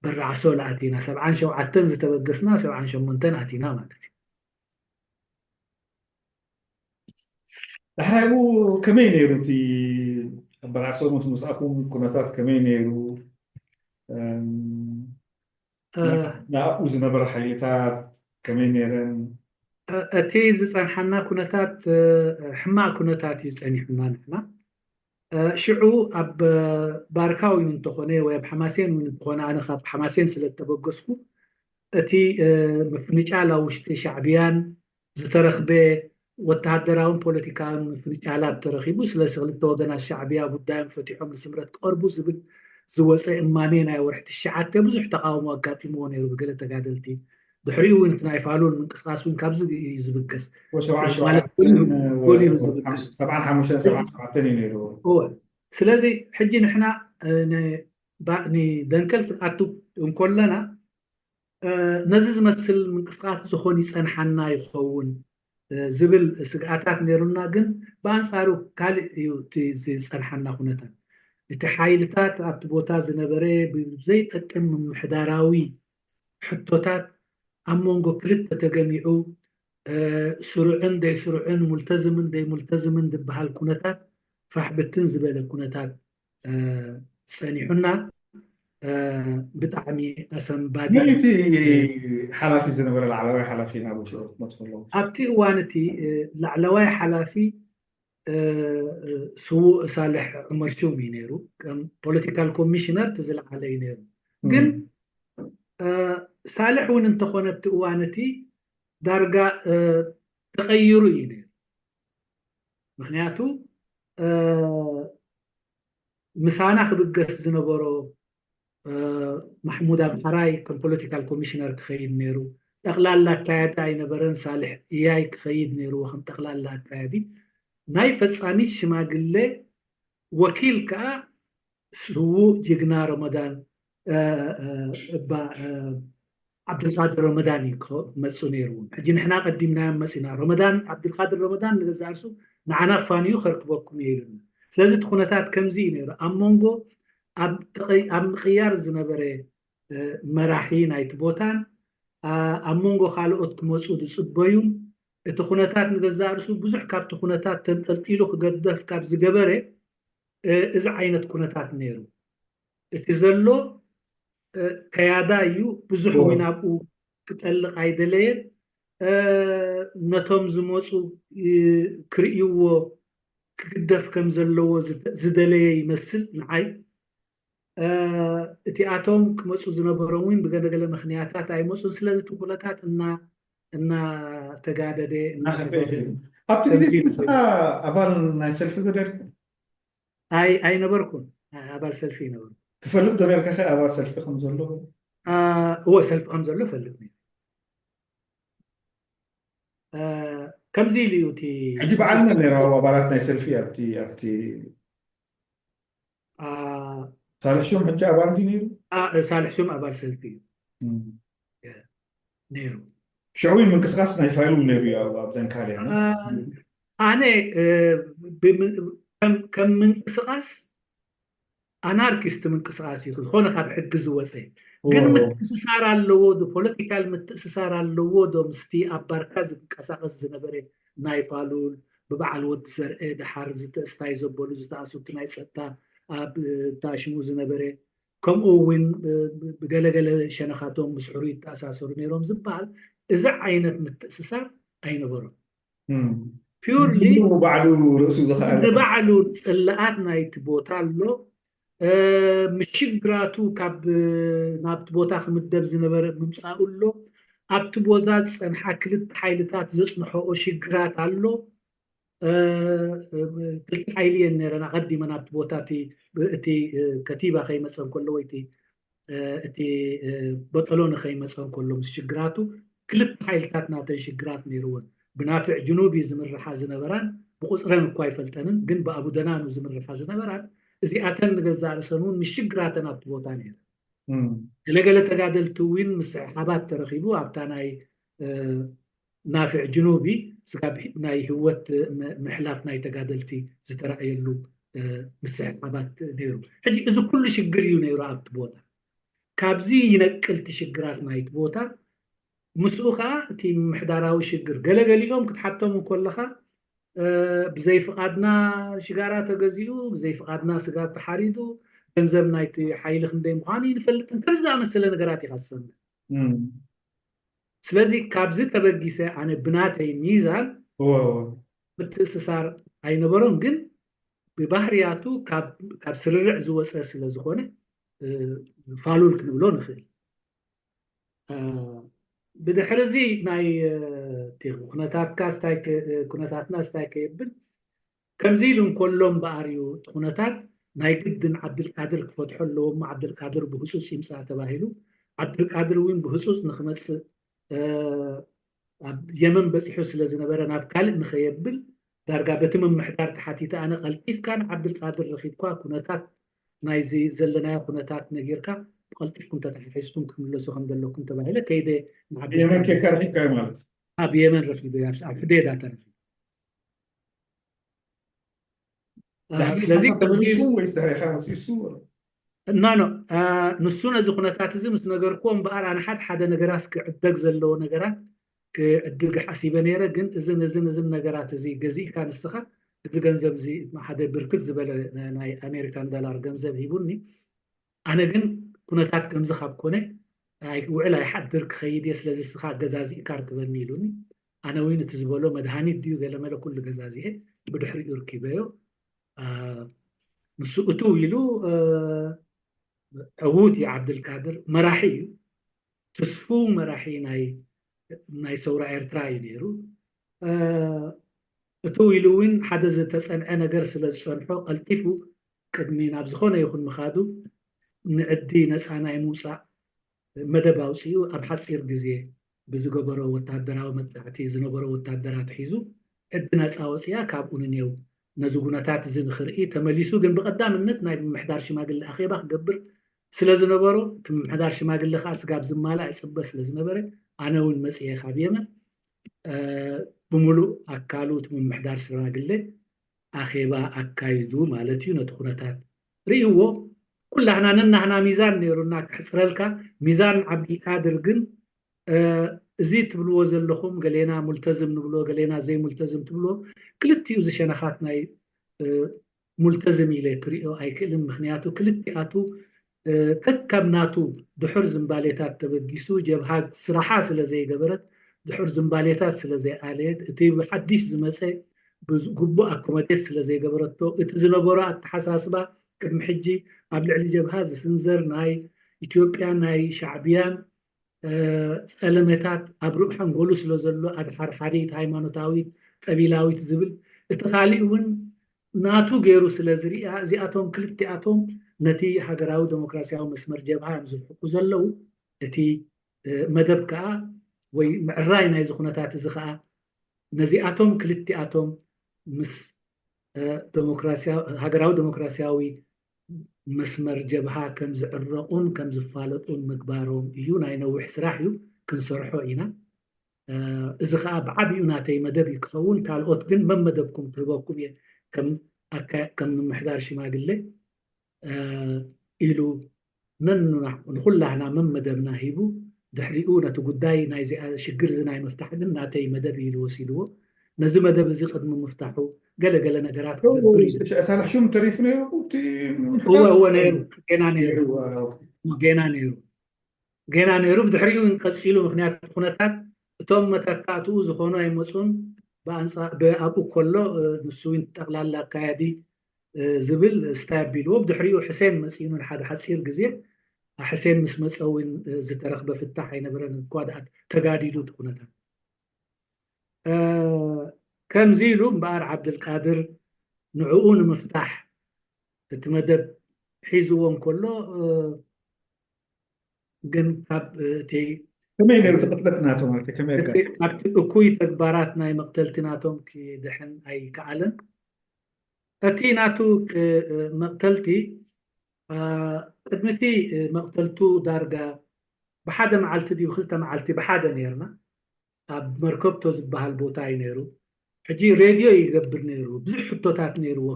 በራዕሶ ለኣቲና ሰብዓን ሸውዓተን ዝተበገስና ሰብዓን ሸሞንተን ኣቲና ማለት እዩ ድሕራይኡ ከመይ ነይሩ እቲ በራዕሶ ምስ ምስኣኩም ኩነታት ከመይ ነይሩ ናብኡ ዝነበረ ሓይልታት ከመይ ነይረን እቲ ዝፀንሓና ኩነታት ሕማቅ ኩነታት እዩ ፀኒሑና ንሕና ሽዑ ኣብ ባርካ እውን እንተኾነ ወይ ኣብ ሓማሴን እውን እንተኾነ ኣነ ካብ ሓማሴን ስለ እተበገስኩ እቲ ምፍንጫል ኣብ ውሽጢ ሻዕብያን ዝተረኽበ ወተሃደራውን ፖለቲካውን ምፍንጫላት ተረኺቡ ስለዚ ክልተ ወገናት ሻዕብያ ጉዳዮም ፈቲሖም ንስምረት ክቐርቡ ዝብል ዝወፀ እማሜ ናይ ወርሒ ትሽዓተ ብዙሕ ተቃውሞ ኣጋጢምዎ ነይሩ ብገለ ተጋደልቲ። ድሕሪኡ እውን እቲ ናይ ፋሉል ምንቅስቃስ እውን ካብዚ እዩ ዝብገስ። ማለት ጎሊሁ ጎሊሁ ዝብገስ። ሰብዓን ሓሙሽተን ሰብዓን ሸውዓተን እዩ ነይሩ። እወ። ስለዚ ሕጂ ንሕና ንደንከል ክንኣቱ እንኮለና ነዚ ዝመስል ምንቅስቃስ ዝኾን ይፀንሓና ይኸውን ዝብል ስግኣታት ነይሩና፣ ግን ብኣንፃሩ ካልእ እዩ እቲ ዝፀንሓና ኩነታት። እቲ ሓይልታት ኣብቲ ቦታ ዝነበረ ብዘይጠቅም ምምሕዳራዊ ሕቶታት ኣብ መንጎ ክልተ ተገሚዑ ስሩዕን ደይስሩዕን ሙልተዝምን ደይሙልተዝምን ዝበሃል ኩነታት ፋሕ ብትን ዝበለ ኩነታት ፀኒሑና ብጣዕሚ ኣሰንባዲ። መን እቲ ሓላፊ ዝነበረ ላዕለዋይ ሓላፊ ናብ ሽዑ ክትመፅእ ከለኹ? ኣብቲ እዋን እቲ ላዕለዋይ ሓላፊ ስዉእ ሳልሕ ዑመር ሹም እዩ ነይሩ። ከም ፖለቲካል ኮሚሽነር እቲ ዝለዓለ እዩ ነይሩ። ግን ሳልሕ እውን እንተኾነ ኣብቲ እዋን እቲ ዳርጋ ተቐይሩ እዩ ነይሩ። ምክንያቱ ምሳና ክብገስ ዝነበሮ ማሕሙድ ኣምሓራይ ከም ፖለቲካል ኮሚሽነር ክኸይድ ነይሩ። ጠቕላላ ኣካያዲ ኣይነበረን፣ ሳልሕ እያይ ክኸይድ ነይርዎ ከም ጠቕላላ ኣካያዲ። ናይ ፈፃሚት ሽማግሌ ወኪል ከዓ ስዉእ ጅግና ረመዳን እባ ዓብድልቃድር ረመዳን እዩ ክመፁ ነይርዎም። ሕጂ ንሕና ቀዲምናዮም መፂና። ረመዳን ዓብድልቃድር ረመዳን ንገዛእ ርሱ ንዓና ፋንዩ ከርክበኩም እየ ኢሉና። ስለዚ እቲ ኩነታት ከምዚ እዩ ነይሩ። ኣብ መንጎ ኣብ ምቅያር ዝነበረ መራሒ ናይቲ ቦታን ኣብ መንጎ ካልኦት ክመፁ ዝፅበዩን እቲ ኩነታት ንገዛእ ርሱ ብዙሕ ካብቲ ኩነታት ተንጠልጢሉ ክገደፍ ካብ ዝገበረ እዚ ዓይነት ኩነታት ነይሩ። እቲ ዘሎ ከያዳ እዩ። ብዙሕ እውን ኣብኡ ክጠልቕ ኣይደለየን። ነቶም ዝመፁ ክርእይዎ ክግደፍ ከም ዘለዎ ዝደለየ ይመስል ንዓይ። እቲኣቶም ክመፁ ዝነበሮም እውን ብገለገለ ምክንያታት ኣይመፁን። ስለዚ እቲ ኩነታት እናተጋደደ እናተጋደደ ኣብቲ ግዜ ንስኻ ኣባል ናይ ሰልፊ ዶ ነርካ? ኣይነበርኩን። ኣባል ሰልፊ ይነበሩ። ትፈልጥ ዶ ነርካ ከ ኣባል ሰልፊ ከም ዘሎ? እወ፣ ሰልፊ ከም ዘሎ ፈልጥ ነይሩ። ከምዚ ኢሉ እዩ እቲ ሕጂ በዓል መን ነይሩ ኣብ ኣባላት ናይ ሰልፊ ኣብቲ ኣብቲ ሳልሕ ሹም ሕጂ ኣባል ድዩ ነይሩ? ሳልሕ ሹም ኣባል ሰልፊ እዩ ነይሩ። ሽዑ ምንቅስቃስ ናይ ፋይሉ ነይሩ እዩ ኣብ ደንካልያ። ኣነ ከም ምንቅስቃስ ኣናርኪስት ምንቅስቃስ እዩ፣ ዝኾነ ካብ ሕጊ ዝወፀ። ግን ምትእስሳር ኣለዎ ዶ? ፖለቲካል ምትእስሳር ኣለዎ ዶ ምስቲ ኣብ ባርካ ዝንቀሳቀስ ዝነበረ ናይ ፋሉል ብበዓል ወዲ ዘርአ ደሓር ዝተእስታይ ዘበሉ ዝተኣስሩ ናይ ፀጥታ ኣብ ታሽሙ ዝነበረ ከምኡ እውን ብገለገለ ሸነኻቶም ምስ ሕሩይ ይተኣሳሰሩ ነይሮም ዝበሃል እዚ ዓይነት ምትእስሳር ኣይነበሮም። ፒርሊ ባዕሉ ርእሱ ዝኸኣለ ንባዕሉ ፅልኣት ናይቲ ቦታ ኣሎ። ምሽግራቱ ካብ ናብቲ ቦታ ክምደብ ዝነበረ ምምፃኡ ኣሎ። ኣብቲ ቦታ ዝፀንሓ ክልተ ሓይልታት ዘፅንሐኦ ሽግራት ኣሎ። ክልተ ሓይሊ እየን ነረን ኣቐዲመን ኣብቲ ቦታ እቲ ከቲባ ከይመፀ እንከሎ ወይ እቲ በጠሎ ንኸይመፀ እንከሎ ምስ ሽግራቱ ክልተ ሓይልታት ናተን ሽግራት ነይርወን። ብናፍዕ ጅኑቢ ዝምርሓ ዝነበራን ብቁፅረን እኳ ኣይፈልጠንን፣ ግን ብኣቡ ደናኑ ዝምርሓ ዝነበራን እዚኣተን ንገዛእ ርእሰን እውን ምስ ሽግራተን ኣብቲ ቦታ ነይረን። ገለገለ ተጋደልቲ እውን ምስሕሓባት ተረኺቡ ኣብታ ናይ ናፍዕ ጅኑቢ ስጋብ ናይ ህይወት ምሕላፍ ናይ ተጋደልቲ ዝተረኣየሉ ምስሕሓባት ነይሩ። ሕጂ እዚ ኩሉ ሽግር እዩ ነይሩ ኣብቲ ቦታ። ካብዚ ይነቅል እቲ ሽግራት ናይቲ ቦታ። ምስኡ ከዓ እቲ ምምሕዳራዊ ሽግር ገለገሊኦም ክትሓቶም እንከለኻ ብዘይ ፍቓድና ሽጋራ ተገዚኡ፣ ብዘይ ፍቓድና ስጋ ተሓሪዱ፣ ገንዘብ ናይቲ ሓይሊ ክንደይ ምዃኑ ይንፈልጥን ከም ዝኣመሰለ ነገራት ኢኻ ትሰምዕ። ስለዚ ካብዚ ተበጊሰ ኣነ ብናተይ ሚዛን ምትእስሳር ኣይነበሮን፣ ግን ብባህርያቱ ካብ ስርርዕ ዝወፀ ስለ ዝኾነ ፋሉል ክንብሎ ንኽእል። ብድሕሪ እዚ ናይ ኩነታትካ ኩነታትና ስታይ ከየብል ከምዚ ኢሉ እንከሎ እምበኣር እዩ እቲ ኩነታት ናይ ግድን ዓብድልቃድር ክፈትሖ ኣለዎ እሞ ዓብድልቃድር ብህፁፅ ይምፃእ ተባሂሉ። ዓብድልቃድር እውን ብህፁፅ ንክመፅእ ኣብ የመን በፂሑ ስለ ዝነበረ ናብ ካልእ ንኸየብል ዳርጋ በቲ ምምሕዳር ተሓቲተ ኣነ ቀልጢፍካ ንዓብድልቃድር ረኺብኳ ኩነታት ናይዚ ዘለናዮ ኩነታት ነጊርካ ብቐልጢፍኩም ተተሓሒዝኩም ክትምለሱ ከም ዘለኩም ተባሂለ ከይደ ንዓብድልቃድር የመን ኬካ ረኺብካዮ ማለት ኣብ የመን ረኺበዮ ኣብ ኣብ ሕዴዳ ተረኺቡ ስለዚ ተመሊስኩም ወይስ ድሕሪኻ መፅኡ እሱ ኖ ኖ ንሱ ነዚ ኩነታት እዚ ምስ ነገርክዎ እምበኣር ኣነ ሓደ ሓደ ነገራት ክዕደግ ዘለዎ ነገራት ክዕድግ ሓሲበ ነይረ ግን እዝን እዝን እዝን ነገራት እዚ ገዚእካ ንስኻ እዚ ገንዘብ እዚ ሓደ ብርክት ዝበለ ናይ ኣሜሪካን ዳላር ገንዘብ ሂቡኒ ኣነ ግን ኩነታት ከምዚ ካብ ኮነ ውዕል ኣይሓድር ክኸይድ እየ ስለዚ ስኻ ገዛዚእካ ርክበኒ ኢሉኒ ኣነ እውን እቲ ዝበሎ መድሃኒት ድዩ ገለመለ ኩሉ ገዛዚኤ ብድሕሪኡ ርኪበዮ ንሱ እትው ኢሉ ዕዉት እዩ ዓብድልቃድር መራሒ እዩ ትስፉው መራሒ ናይ ሰውራ ኤርትራ እዩ ነይሩ እትው ኢሉ እውን ሓደ ዝተፀንዐ ነገር ስለ ዝፀንሖ ቀልጢፉ ቅድሚ ናብ ዝኾነ ይኹን ምኻዱ ንዕዲ ነፃ ናይ ምውፃእ መደብ ኣውፂኡ ኣብ ሓፂር ግዜ ብዝገበሮ ወታደራዊ መጥቃዕቲ ዝነበሮ ወታደራት ሒዙ ዕዲ ነፃ ወፂኣ ካብኡ ንኔው ነዚ ጉነታት እዚ ንክርኢ ተመሊሱ ግን ብቐዳምነት ናይ ምምሕዳር ሽማግለ ኣኼባ ክገብር ስለ ዝነበሮ እቲ ምምሕዳር ሽማግለ ከዓ ስጋብ ዝማልእ ይፅበ ስለ ዝነበረ ኣነ እውን መፅየ ካብ የመን ብምሉእ ኣካሉ እቲ ምምሕዳር ሽማግለ ኣኼባ ኣካይዱ ማለት እዩ ነቲ ኩነታት ርእይዎ ኩላህና ነናህና ሚዛን ነይሩና ክሕፅረልካ ሚዛን ዓብዲልቃድር ግን እዚ ትብልዎ ዘለኹም ገሌና ሙልተዝም ንብሎ ገሌና ዘይሙልተዝም ትብልዎ ክልቲኡ ዝሸነኻት ናይ ሙልተዝም ኢለ ክሪኦ ኣይክእልን ምክንያቱ ክልቲኣቱ ከከም ናቱ ድሑር ዝንባሌታት ተበጊሱ ጀብሃ ስራሓ ስለ ዘይገበረት ድሑር ዝንባሌታት ስለ ዘይኣለየት እቲ ብሓድሽ ዝመፀ ግቡእ ኣኮመዴት ስለ ዘይገበረቶ እቲ ዝነበሮ ኣተሓሳስባ ቅድሚ ሕጂ ኣብ ልዕሊ ጀብሃ ዝስንዘር ናይ ኢትዮጵያ ናይ ሻዕብያን ፀለመታት ኣብ ርኡይ ሓንጎሉ ስለ ዘሎ ኣድሓርሓሪት ሃይማኖታዊት ቀቢላዊት ዝብል እቲ ካሊእ እውን ናቱ ገይሩ ስለ ዝሪኣ እዚኣቶም ክልቲኣቶም ነቲ ሃገራዊ ዴሞክራሲያዊ መስመር ጀብሃ እዮም ዝርሕቁ ዘለዉ እቲ መደብ ከዓ ወይ ምዕራይ ናይዚ ኩነታት እዚ ከዓ ነዚኣቶም ክልቲኣቶም ምስ ሃገራዊ ዴሞክራሲያዊ መስመር ጀብሃ ከም ዝዕረቑን ከም ዝፋለጡን ምግባሮም እዩ ናይ ነዊሕ ስራሕ እዩ ክንሰርሖ ኢና እዚ ከዓ ብዓብኡ ናተይ መደብ እዩ ክኸውን ካልኦት ግን መመደብኩም ክህበኩም እየ ከም ምምሕዳር ሽማግለ ኢሉ ነንና ንኩላህና መመደብና ሂቡ ድሕሪኡ ነቲ ጉዳይ ናይዚ ሽግር እዚ ናይ ምፍታሕ ግን ናተይ መደብ ኢሉ ወሲድዎ ነዚ መደብ እዚ ቅድሚ ምፍታሑ ገለገለ ነገራት ክገብር እዩ ሳልሕ ሹም ተሪፉ ነይሩ እቲ እወ እወ ነይሩ ጌና ነይሩ ጌና ነይሩ ጌና ነይሩ ብድሕሪኡ ቀፂሉ ምክንያቱ ኩነታት እቶም መተካእትኡ ዝኾኑ ኣይመፁን ኣብኡ ከሎ ንሱ ጠቅላላ ኣካያዲ ዝብል ስታይ ኣቢልዎ ብድሕሪኡ ሕሴን መፂኑ ንሓደ ሓፂር ግዜ ሕሴን ምስ መፀ እውን ዝተረክበ ፍታሕ ኣይነበረን እኳ ደኣ ተጋዲዱ እቲ ኩነታት ከምዚ ኢሉ እምበኣር ዓብድልቃድር ንዕኡ ንምፍታሕ እቲ መደብ ሒዝዎ እንከሎ ግን ካብ እቲ ከመይ ነይሩ እቲ ቅትለት ናቶም ማለት ከመይ ኣጋ ካብቲ እኩይ ተግባራት ናይ መቅተልቲ ናቶም ክድሕን ኣይከኣለን እቲ ናቱ መቅተልቲ ቅድሚቲ መቅተልቱ ዳርጋ ብሓደ መዓልቲ ድዩ ክልተ መዓልቲ ብሓደ ነርና ኣብ መርከብቶ ዝበሃል ቦታ እዩ ነይሩ ሕጂ ሬድዮ ይገብር ነይሩ ብዙሕ ሕቶታት ነይርዎ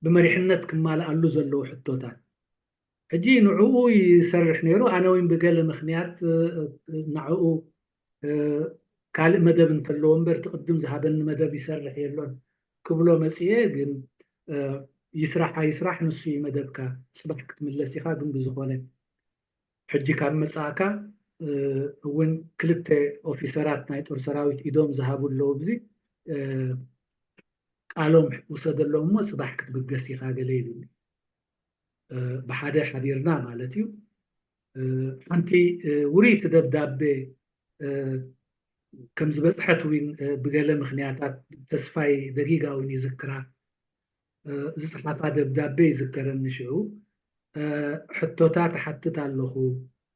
ብመሪሕነት ክማልኣሉ ዘለዉ ሕቶታት ሕጂ ንዕኡ ይሰርሕ ነይሩ ኣነ እውን ብገለ ምክንያት ንዕኡ ካልእ መደብ እንተለዎ እምበር እቲ ቅድም ዝሃበኒ መደብ ይሰርሕ የሎን ክብሎ መፅየ ግን ይስራሕ ኣይስራሕ ንሱ እዩ መደብካ ፅባሕ ክትምለስ ኢኻ ግን ብዝኾነ ሕጂ ካብ መፃእካ እውን ክልተ ኦፊሰራት ናይ ጦር ሰራዊት ኢዶም ዝሃቡ ኣለዉ ብዚ ቃሎም ውሰደሎም እሞ ፅባሕ ክትብገስ ኢኻ ገለ ኢሉኒ ብሓደ ሓዲርና ማለት እዩ ሓንቲ ውሪይቲ ደብዳቤ ከም ዝበፅሐት እውን ብገለ ምክንያታት ተስፋይ ደጊጋ እውን ይዝክራ ዝፅሓፋ ደብዳቤ ይዝከረኒ። ሽዑ ሕቶታት እሓትት ኣለኹ።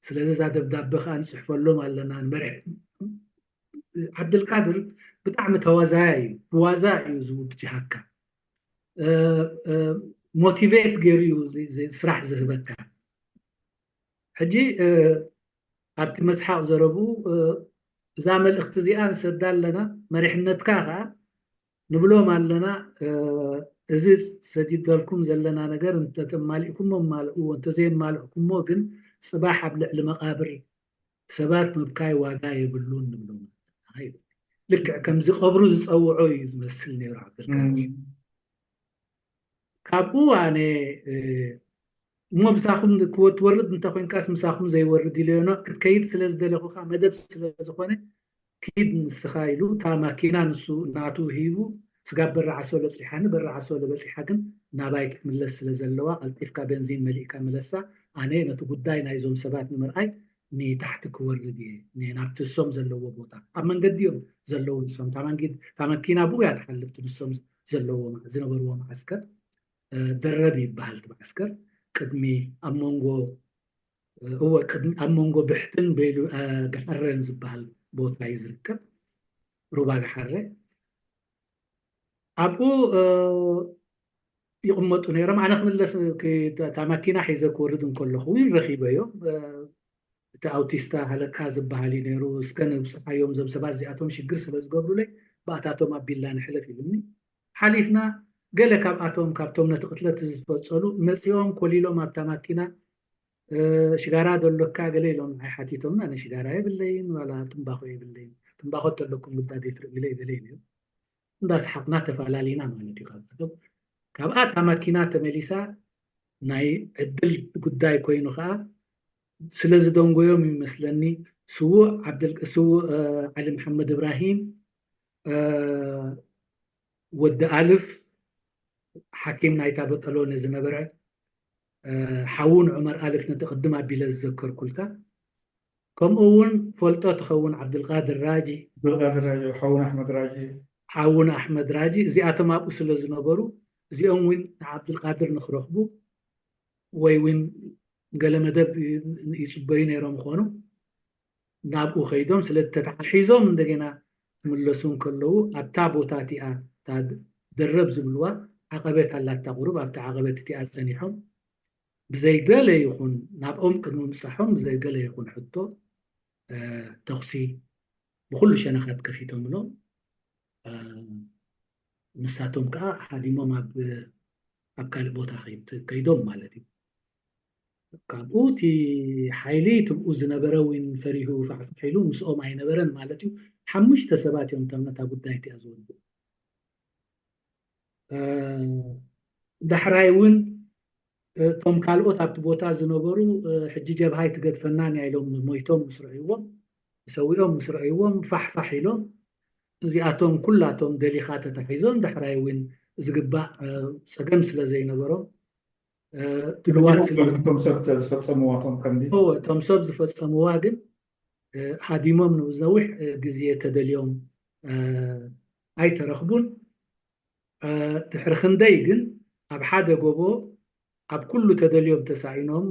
ስለዚ እዛ ደብዳቤ ከዓ ንፅሕፈሎም ኣለና። ንመሪሕ ዓብድልቃድር ብጣዕሚ ተዋዛያ እዩ። ብዋዛ እዩ ዝውጅሃካ፣ ሞቲቬት ገይሩ እዩ ስራሕ ዝህበካ። ሕጂ ኣብቲ መስሓቕ ዘረቡ እዛ መልእኽቲ እዚኣ ንሰዳ ኣለና፣ መሪሕነትካ ከዓ ንብሎም ኣለና። እዚ ሰዲደልኩም ዘለና ነገር እንተተማሊእኩሞ ማልእዎ፣ እንተዘየማልእኩሞ ግን ፅባሕ ኣብ ልዕሊ መቓብር ሰባት ምብካይ ዋጋ የብሉን ንብሎም ኣለና። ልክዕ ከምዚ ቀብሩ ዝፀውዖ እዩ ዝመስል ነይሩ ዓብደልቃድር። ካብኡ ኣነ እሞ ምሳኹም ትወርድ እንተኮይንካስ ምሳኹም ዘይወርድ ኢለዮና ክትከይድ ስለ ዝደለኹ ከዓ መደብ ስለ ዝኾነ ኪድ ንስኻ ኢሉ እታ ማኪና ንሱ ናቱ ሂቡ ስጋብ በራዓሶ ለብፂሓኒ። በራዓሶ ለበፂሓ ግን ናባይ ክትምለስ ስለ ዘለዋ ቀልጢፍካ ቤንዚን መሊእካ ምለሳ። ኣነ ነቲ ጉዳይ ናይዞም ሰባት ንምርኣይ ንታሕቲ ክወርድ እየ ናብቲ እሶም ዘለዎ ቦታ። ኣብ መንገዲ እዮም ዘለዉ ንሶም። እታ ማኪና ብኡ እያ ትሓልፍቲ ንሶም ዘለዎ ዝነበርዎ ማዓስከር ደረብ ይበሃል። እቲ ማዓስከር ቅድሚ ኣብ መንጎ እወ ቅድሚ ኣብ መንጎ ብሕትን ቤሉ ገሓረን ዝበሃል ቦታ እዩ ዝርከብ። ሩባ ገሓረ ኣብኡ ይቕመጡ ነይሮም። ኣነ ክምለስ እታ ማኪና ሒዘ ክወርድ እንከለኹ እውን ረኺበዮ። እቲ ኣውቲስታ ሃለካ ዝበሃል እዩ ነይሩ። እስከ ንብፅሓዮም፣ እዞም ሰባት እዚኣቶም ሽግር ስለ ዝገብሩለይ ብኣታቶም ኣቢልና ንሕለፍ ኢሉኒ። ሓሊፍና ገለ ካብኣቶም ካብቶም ነቲ ቅትለት ዝፈፀሉ መፂኦም ኮሊሎም ኣብታ ማኪና ሽጋራ ደሎካ ገለ ኢሎም ንዓይ ሓቲቶምና። ኣነ ሽጋራ የብለይን ዋላ ትምባኾ የብለይን። ትምባኾ እንተለኩም ምዳድ የትርእዩለይ ገለ ኢለ እንዳሰሓቕና ተፈላለና ማለት እዩ። ካብኣቶም ካብኣ እታ ማኪና ተመሊሳ ናይ ዕድል ጉዳይ ኮይኑ ከዓ ስለ ዝደንጎዮም ይመስለኒ ስዉእ ዓብደል ስዉእ ዓሊ መሓመድ እብራሂም ወዲ ኣልፍ ሓኪም ናይታ በጠሎኒ ዝነበረ ሓውን ዑመር ኣልፍ ነቲ ቅድም ኣቢለ ዝዘከርኩልካ ከምኡ እውን ፈልጦ ትኸውን ዓብድልቃድር ራጂ ዓብድልቃድር ራጂ ሓውን ኣሕመድ ራጂ ሓውን ኣሕመድ ራጂ እዚኣቶም ኣብኡ ስለ ዝነበሩ እዚኦም እውን ንዓብድልቃድር ንክረኽቡ ወይ እውን ገለ መደብ ይፅበዩ ነይሮም ምኾኑ ናብኡ ከይዶም ስለ ተተሓሒዞም እንደገና ክምለሱ እንከለዉ ኣብታ ቦታ እቲኣ እታ ደረብ ዝብልዋ ዓቐበት ኣላታ ቁሩብ ኣብታ ዓቐበት እቲኣ ፀኒሖም ብዘይገለ ይኹን ናብኦም ቅድሚ ምብፃሖም ብዘይገለ ይኹን ሕቶ ተኹሲ ብኩሉ ሸነኻት ከፊቶምሎም ንሳቶም ከዓ ሃዲሞም ኣብ ኣብ ካልእ ቦታ ከይዶም ማለት እዩ። ካብኡ እቲ ሓይሊ ትብኡ ዝነበረ እውን ፈሪሁ ፋሕፋሕ ኢሉ ምስኦም ኣይነበረን ማለት እዩ። ሓሙሽተ ሰባት እዮም እቶም ነታ ጉዳይ እቲኣ ዝወድኡ። ዳሕራይ እውን እቶም ካልኦት ኣብቲ ቦታ ዝነበሩ ሕጂ ጀብሃ ኣይትገድፈናን እያ ኢሎም ሞይቶም ምስ ረእይዎም ሰዊኦም ምስ ረእይዎም ፋሕፋሕ ኢሎም እዚኣቶም ኩላቶም ደሊኻ ተታሒዞም ዳሕራይ እውን ዝግባእ ፀገም ስለ ዘይነበሮም ድልዋት ስለ እቶም ሰብ ዝፈፀምዋ እቶም ቀንዲ እቶም ሰብ ዝፈፀምዋ ግን ሃዲሞም ንብዝነዊሕ ግዜ ተደልዮም ኣይተረኽቡን። ድሕሪ ክንደይ ግን ኣብ ሓደ ጎቦ ኣብ ኩሉ ተደልዮም ተሳኢኖም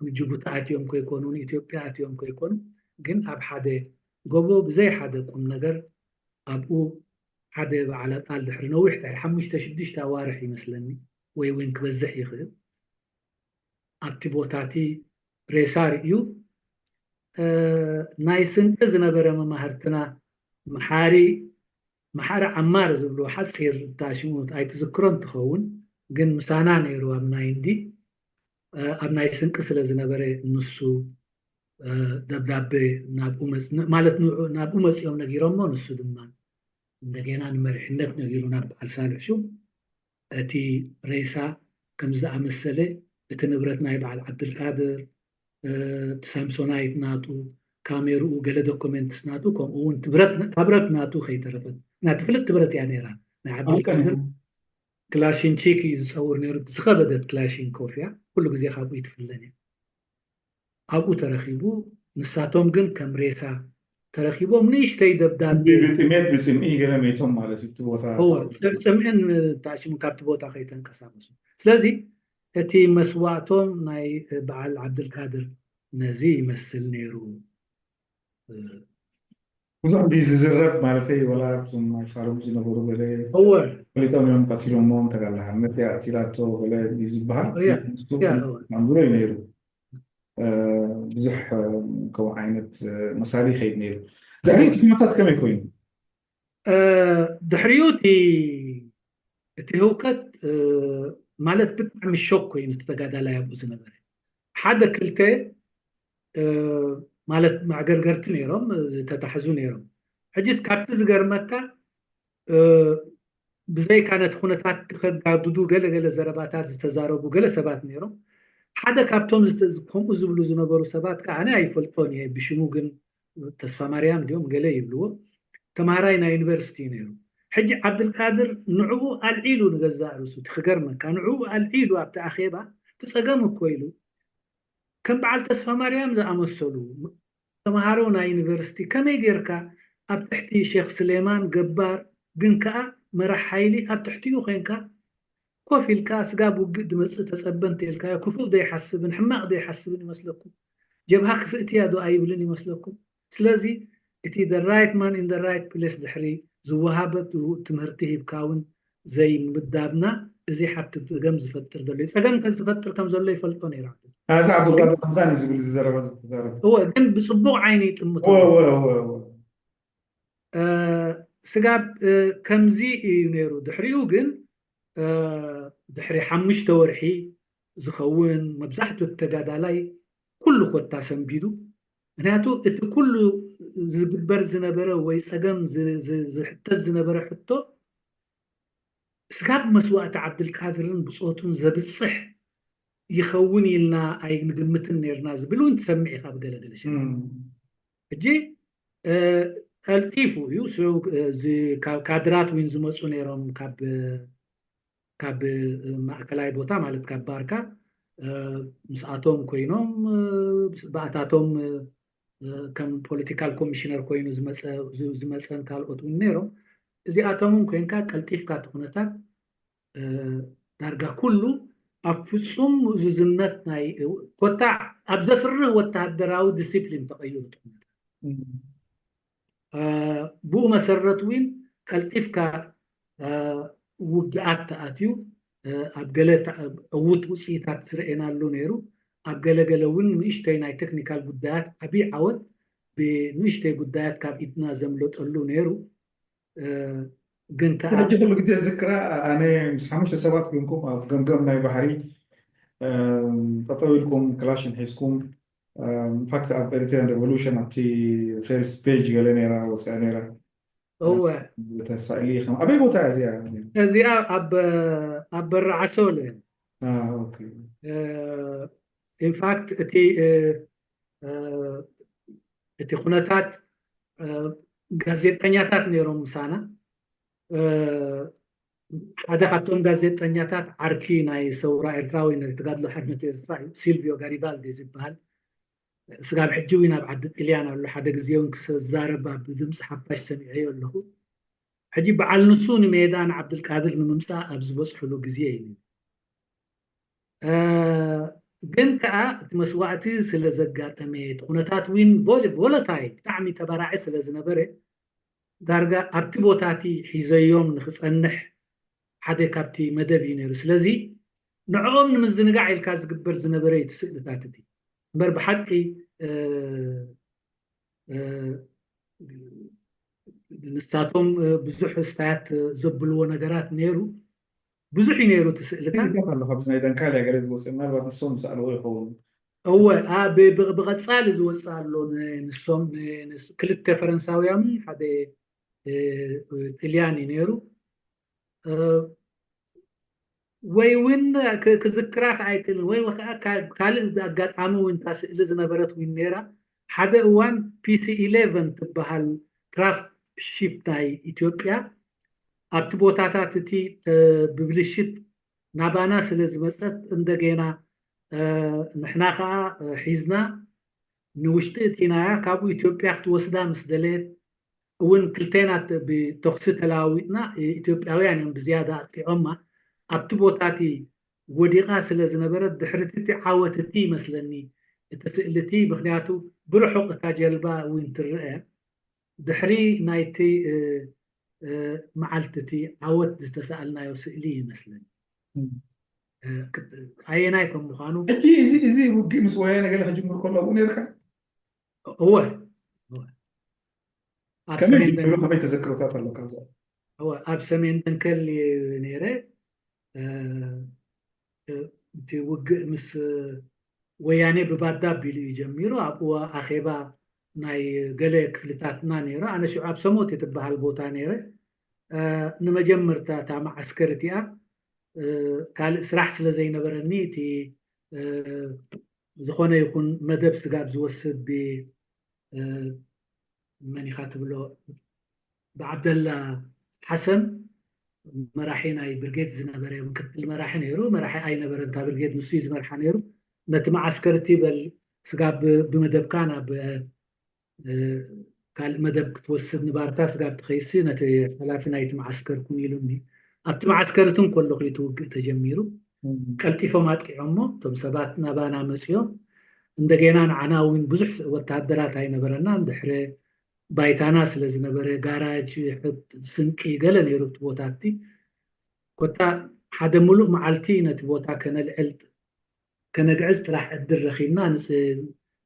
ንጅቡቲ ኣትዮም ከይኮኑ ንኢትዮጵያ ኣትዮም ከይኮኑ ግን ኣብ ሓደ ጎቦ ብዘይ ሓደ ቁም ነገር ኣብኡ ሓደ በዓል ኣጣል ድሕሪ ነዊሕ ድሕሪ ሓሙሽተ ሽዱሽተ ኣዋርሕ ይመስለኒ ወይ እውን ክበዝሕ ይኽእል ኣብቲ ቦታ እቲ ሬሳ ርእዩ ናይ ስንቂ ዝነበረ መማህርትና መሓሪ መሓሪ ዓማር ዝብልዎ ሓፂር እታ ሽሙ ኣይትዝክሮን ትኸውን ግን ምሳና ነይሩ ኣብ ናይ እንዲ ኣብ ናይ ስንቂ ስለ ዝነበረ ንሱ ደብዳቤ ናብኡ ማለት ናብኡ መፂኦም ነጊሮሞ ንሱ ድማ እንደገና ንመሪሕነት ነጊሩ ናብ በዓል ሳልሕ ሹም እቲ ሬሳ ከም ዝኣመሰለ እቲ ንብረት ናይ በዓል ዓብድልቃድር ሳምሶናይት ናቱ ካሜርኡ ገለ ዶኩመንትስ ናቱ ከምኡ እውን እታ ብረት ናቱ ከይተረፈት ናቲ ፍልጥ ብረት እያ ነይራ ናይ ዓብድልቃድር ክላሽንቺክ እዩ ዝፀውር ነይሩ ዝኸበደት ክላሽንኮፍ እያ ኩሉ ግዜ ካብኡ ይትፍለን እያ ኣብኡ ተረኺቡ ንሳቶም ግን ከም ሬሳ ተረኪቦም ንእሽተይ ደብዳቤ ብጥሜት ብፅምኢ ገለ መይቶም ማለት እዩ። እቲ ቦታ እወ፣ ጽምእን ታሽሙ ካብቲ ቦታ ከይተንቀሳቀሱ። ስለዚ እቲ መስዋእቶም ናይ በዓል ዓብድልቃድር ነዚ ይመስል ነይሩ። ብዙሕ እንዲ ዝዝረብ ማለተይ፣ ወላ ኣብዞም ናይ ፋርም ዝነበሩ ገለ እወ ፈሊጦም እዮም ቀቲሎሞም፣ ተጋላሃነት ኣቲላቶ ገለ እዩ ዝበሃል። እያ፣ ንሱ እያ፣ እወ። ኣንብሮ እዩ ነይሩ። እ፣ ብዙሕ እ፣ ከምኡ ዓይነት እ፣ መሳሊ ይኸይድ ነይሩ። ድሕሪ እቲ ኩነታት ከመይ ኮይኑ? እ፣ ድሕሪኡ እቲ እቲ ህውከት እ፣ ማለት ብጣዕሚ ሾክ ኮይኑ እቲ ተጋዳላይ ኣብኡ ዝነበረ ሓደ ክልተ እ፣ ማለት ማዕገርገርቲ ነይሮም ዝተታሕዙ ነይሮም። ሕጂስ ካብቲ ዝገርመካ እ፣ ብዘይካ ነቲ ኩነታት ከጋድዱ ገለ ገለ ዘረባታት ዝተዛረቡ ገለ ሰባት ነይሮም። ሓደ ካብቶም ዝተ- ከምኡ ዝብሉ ዝነበሩ ሰባት ከዓ ኣነ ኣይፈልጦን እየ፣ ብሽሙ ግን ተስፋ ማርያም ድዮም ገለ ይብልዎ፣ ተምሃራይ ናይ ዩኒቨርሲቲ እዩ ነይሩ። ሕጂ ዓብድልቃድር ንዕኡ ኣልዒሉ ንገዛእ ርእሱ፣ እቲ ክገርመካ ንዕኡ ኣልዒሉ ኣብቲ ኣኼባ እቲ ጸገም እኮ ኢሉ ከም በዓል ተስፋ ማርያም ዝኣመሰሉ ተምሃሮ ናይ ዩኒቨርሲቲ ከመይ ጌርካ ኣብ ትሕቲ ሼክ ስሌማን ገባር ግን ከኣ መራሕ ሓይሊ ኣብ ትሕቲኡ ኮንካ ኮፍ ኢልካ ስጋብ ውግእ ድመጽእ ተጸበ እንተኢልካዮ ክፉእ ዶ ይሓስብን ሕማቕ ዶ ይሓስብን ይመስለኩም? ጀብሃ ክፍእቲ እያ ዶ ኣይብልን ይመስለኩም? ስለዚ እቲ the right man in the right place ድሕሪ ዝወሃበ ትምህርቲ ሂብካ እውን ዘይምዳብና እዚ ሓብቲ ጸገም ዝፈጥር ዘሎ እዩ። ጸገም እንተ ዝፈጥር ከም ዘሎ ይፈልጦ ነይሩ። እዚ ዓብዱልቃድር ሓምዛን እዩ ዝብል ዝዘረበ ዝተዛረበ። እወ ግን ብጽቡቕ ዓይኒ ይጥምቶ እወ ነይሩ። እወ እወ እወ እ፣ ስጋብ እ፣ ከምዚ እዩ ነይሩ። ድሕሪኡ ግን እ፣ ድሕሪ ሓሙሽተ ወርሒ ዝኸውን መብዛሕትኡ ተጋዳላይ ኩሉ ኮታ ሰንቢዱ። ምክንያቱ እቲ ኩሉ ዝግበር ዝነበረ ወይ ጸገም ዝ- ዝ- ዝሕተት ዝነበረ ሕቶ ስጋብ መስዋእቲ ዓብድልቃድርን ብጾቱን ዘብጽሕ ይኸውን ኢልና ኣይንግምትን ነርና ዝብል እውን ትሰምዕ ኢኻ ብገለገለ ሸ እም። ሕጂ እ፣ ቀልጢፉ እዩ ስ- እዚ ካብ ካድራት እውን ዝመፁ ነይሮም ካብ ካብ ማእከላይ ቦታ ማለት ካብ ባርካ እ፣ ምስኣቶም ኮይኖም እ፣ ብኣታቶም እ፣ ከም ፖለቲካል ኮሚሽነር ኮይኑ ዝመፀ- ዝ- ዝመፀን ካልኦት እውን ነይሮም። እዚኣቶም እውን ኮይንካ ቀልጢፍካ እቲ ኩነታት እ፣ ዳርጋ ኩሉ ኣብ ፍፁም ምእዙዝነት ናይ ኮታ ኣብ ዘፍርህ ወተሃደራዊ ዲሲፕሊን ተቐይሩ እቲ ኩነታት። እ፣ ብኡ መሰረት እውን ቀልጢፍካ እ፣ ውግኣት ተኣትዩ እ፣ ኣብ ገለ ተ- ዕዉት ውፅኢታት ዝረኤናሉ ነይሩ። ኣብ ገለገለ እውን ንእሽተይ ናይ ቴክኒካል ጉዳያት ዓብዪ ዓወት ብንእሽተይ ጉዳያት ካብ ኢድና ዘምለጠሉ ነይሩ። እ፣ ግን ከዓ ሕጂ ኩሉ ግዜ ዝክራ ኣነ ምስ ሓሙሽተ ሰባት ኮይንኩም ኣብ ገምገም ናይ ባሕሪ እም፣ ጠጠው ኢልኩም ክላሽን ሒዝኩም ኢንፋክት ኣብ ኤሪትሪያን ሬቮሉሽን ኣብቲ ፈርስት ፔጅ ገለ ነይራ ወፅያ ነይራ እወ ተሳእሊ ከም ኣበይ ቦታ እያ እዚኣ? እዚኣ ኣብ ኣብ በሪ ዓሶለ አ፣ ኦኬ። ኢንፋክት እቲ እ፣ እ፣ እቲ ኩነታት እ፣ ጋዜጠኛታት ነይሮም ምሳና እ፣ ሓደ ካብቶም ጋዜጠኛታት ዓርኪ ናይ ሰውራ ኤርትራ ወይ ናይ ተጋድሎ ሓድነት ኤርትራ እዩ፣ ሲልቪዮ ጋሪባልዲ ዝበሃል። ስጋብ ሕጂ እውን ኣብ ዓዲ ጥልያን ኣሎ። ሓደ ግዜ እውን ክዛረብ ኣብ ድምፂ ሓፋሽ ሰሚዐዮ ኣለኹ። ሕጂ በዓል ንሱ ንሜዳ ንዓብድልቃድር ንምምፃእ ኣብ ዝበፅሕሉ ግዜ እዩ። እ፣ ግን ከዓ እቲ መስዋእቲ ስለ ዘጋጠመ እቲ ኩነታት እውን ቮ- ቮለታይል ብጣዕሚ ተባራዒ ስለ ዝነበረ ዳርጋ ኣብቲ ቦታ እቲ ሒዘዮም ንክፀንሕ ሓደ ካብቲ መደብ እዩ ነይሩ። ስለዚ ንዕኦም ንምዝንጋዕ ኢልካ ዝግበር ዝነበረ እዩ እቲ ስእልታት እቲ እምበር ብሓቂ እ፣ እ፣ ንሳቶም እ፣ ብዙሕ ስታያት ዘብልዎ ነገራት ነይሩ። ብዙሕ እዩ ነይሩ እቲ ስእልታት። ይገርም ኣሎ፣ ካብዚ ናይ ደንካልያ ገለ ዝወፅእ ምናልባት ንሶም ዝሰኣልዎ ይኸውን። እወ አ፣ ብ- ብ- ብቐፃሊ ዝወፅእ ኣሎ ን- ንሶም ን- ንስ- ክልተ ፈረንሳውያን ሓደ እ፣ ጥልያን እዩ ነይሩ እ፣ ወይ እውን ክ- ክዝክራ ከዓ ኣይክእልን ወይ ከዓ ካ- ካልእ ኣጋጣሚ እውን እታ ስእሊ ዝነበረት እውን ነይራ ሓደ እዋን ፒሲ ኢሌቨን ትበሃል ክራፍት ሺፕ ናይ ኢትዮጵያ ኣብቲ ቦታታት እቲ ተ- ብብልሽት ናባና ስለ ዝመፀት እንደገና እ፣ ንሕና ከዓ እ፣ ሒዝና ንውሽጢ እቲናያ ካብኡ ኢትዮጵያ ክትወስዳ ምስ ደለየት እውን ክልቴና ተ- ብተኹሲ ተለዋዊጥና፣ እ፣ ኢትዮጵያውያን እዮም ብዝያዳ ኣጥቂዖማ። ኣብቲ ቦታ እቲ ወዲቓ ስለ ዝነበረት ድሕሪ እቲ ዓወት እቲ ይመስለኒ እቲ ስእሊ እቲ፣ ምኽንያቱ ብርሑቕ እታ ጀልባ እውን ትረአ። ድሕሪ ናይቲ እ፣ እ፣ መዓልቲ እቲ ዓወት ዝተሰኣልናዮ ስእሊ ይመስለኒ። እ፣ ክት- ኣየናይ ከም ምዃኑ ሕጂ እዚ እዚ ውግእ ምስ ወያነ ገለ ክጅምር ከሎ ኣብኡ ነርካ? እወ እወ። ኣብ ከመይ ሰሜን ጅምሩ ደንከል ከመይ ተዘክሮታት ኣለካ ኣብዛ? እወ፣ ኣብ ሰሜን ደንከል እየ ነይረ። እ፣ እ፣ እቲ ውግእ ምስ ወያኔ ብባዳ ኣቢሉ እዩ ጀሚሩ። ኣብኡ ኣኼባ ናይ ገለ ክፍልታትና ነይሩ። ኣነ ሽዑ ኣብ ሰሞት እትበሃል ቦታ ነይረ። እ፣ ንመጀመርታ እታ መዓስከር እቲኣ፣ እ፣ ካልእ ስራሕ ስለ ዘይነበረኒ እቲ እ፣ ዝኾነ ይኹን መደብ ስጋብ ዝወስድ ብ እ፣ መን ኢኻ ትብሎ ብዓብደላ ሓሰን መራሒ ናይ ብርጌድ ዝነበረ ምክትል መራሒ ነይሩ። መራሒ ኣይነበረን እታ ብርጌድ፣ ንሱ እዩ ዝመርሓ ነይሩ። ነቲ መዓስከር እቲ በል ስጋብ ብ- ብመደብካ ናብ እ፣ ካልእ መደብ ክትወስድ ንባርታ ስጋብ ትኸይሲ ነቲ ሓላፊ ናይቲ መዓስከር ኩን ኢሉኒ። ኣብቲ መዓስከር እቲ እንከለኹ እቲ ውግእ ተጀሚሩ። ቀልጢፎም ኣጥቂዖሞ። እቶም ሰባት ናባና መፂኦም እንደገና ንዓና እውን ብዙሕ ስ- ወታደራት ኣይነበረና። እንድሕረ ባይታና ስለ ዝነበረ ጋራጅ፣ ሕት፣ ስንቂ ገለ ነይሩ እቲ ቦታ እቲ። ኮታ ሓደ ሙሉእ መዓልቲ ነቲ ቦታ ከነልዕል ከነግዕዝ ጥራሕ ዕድል ረኺብና። ንስ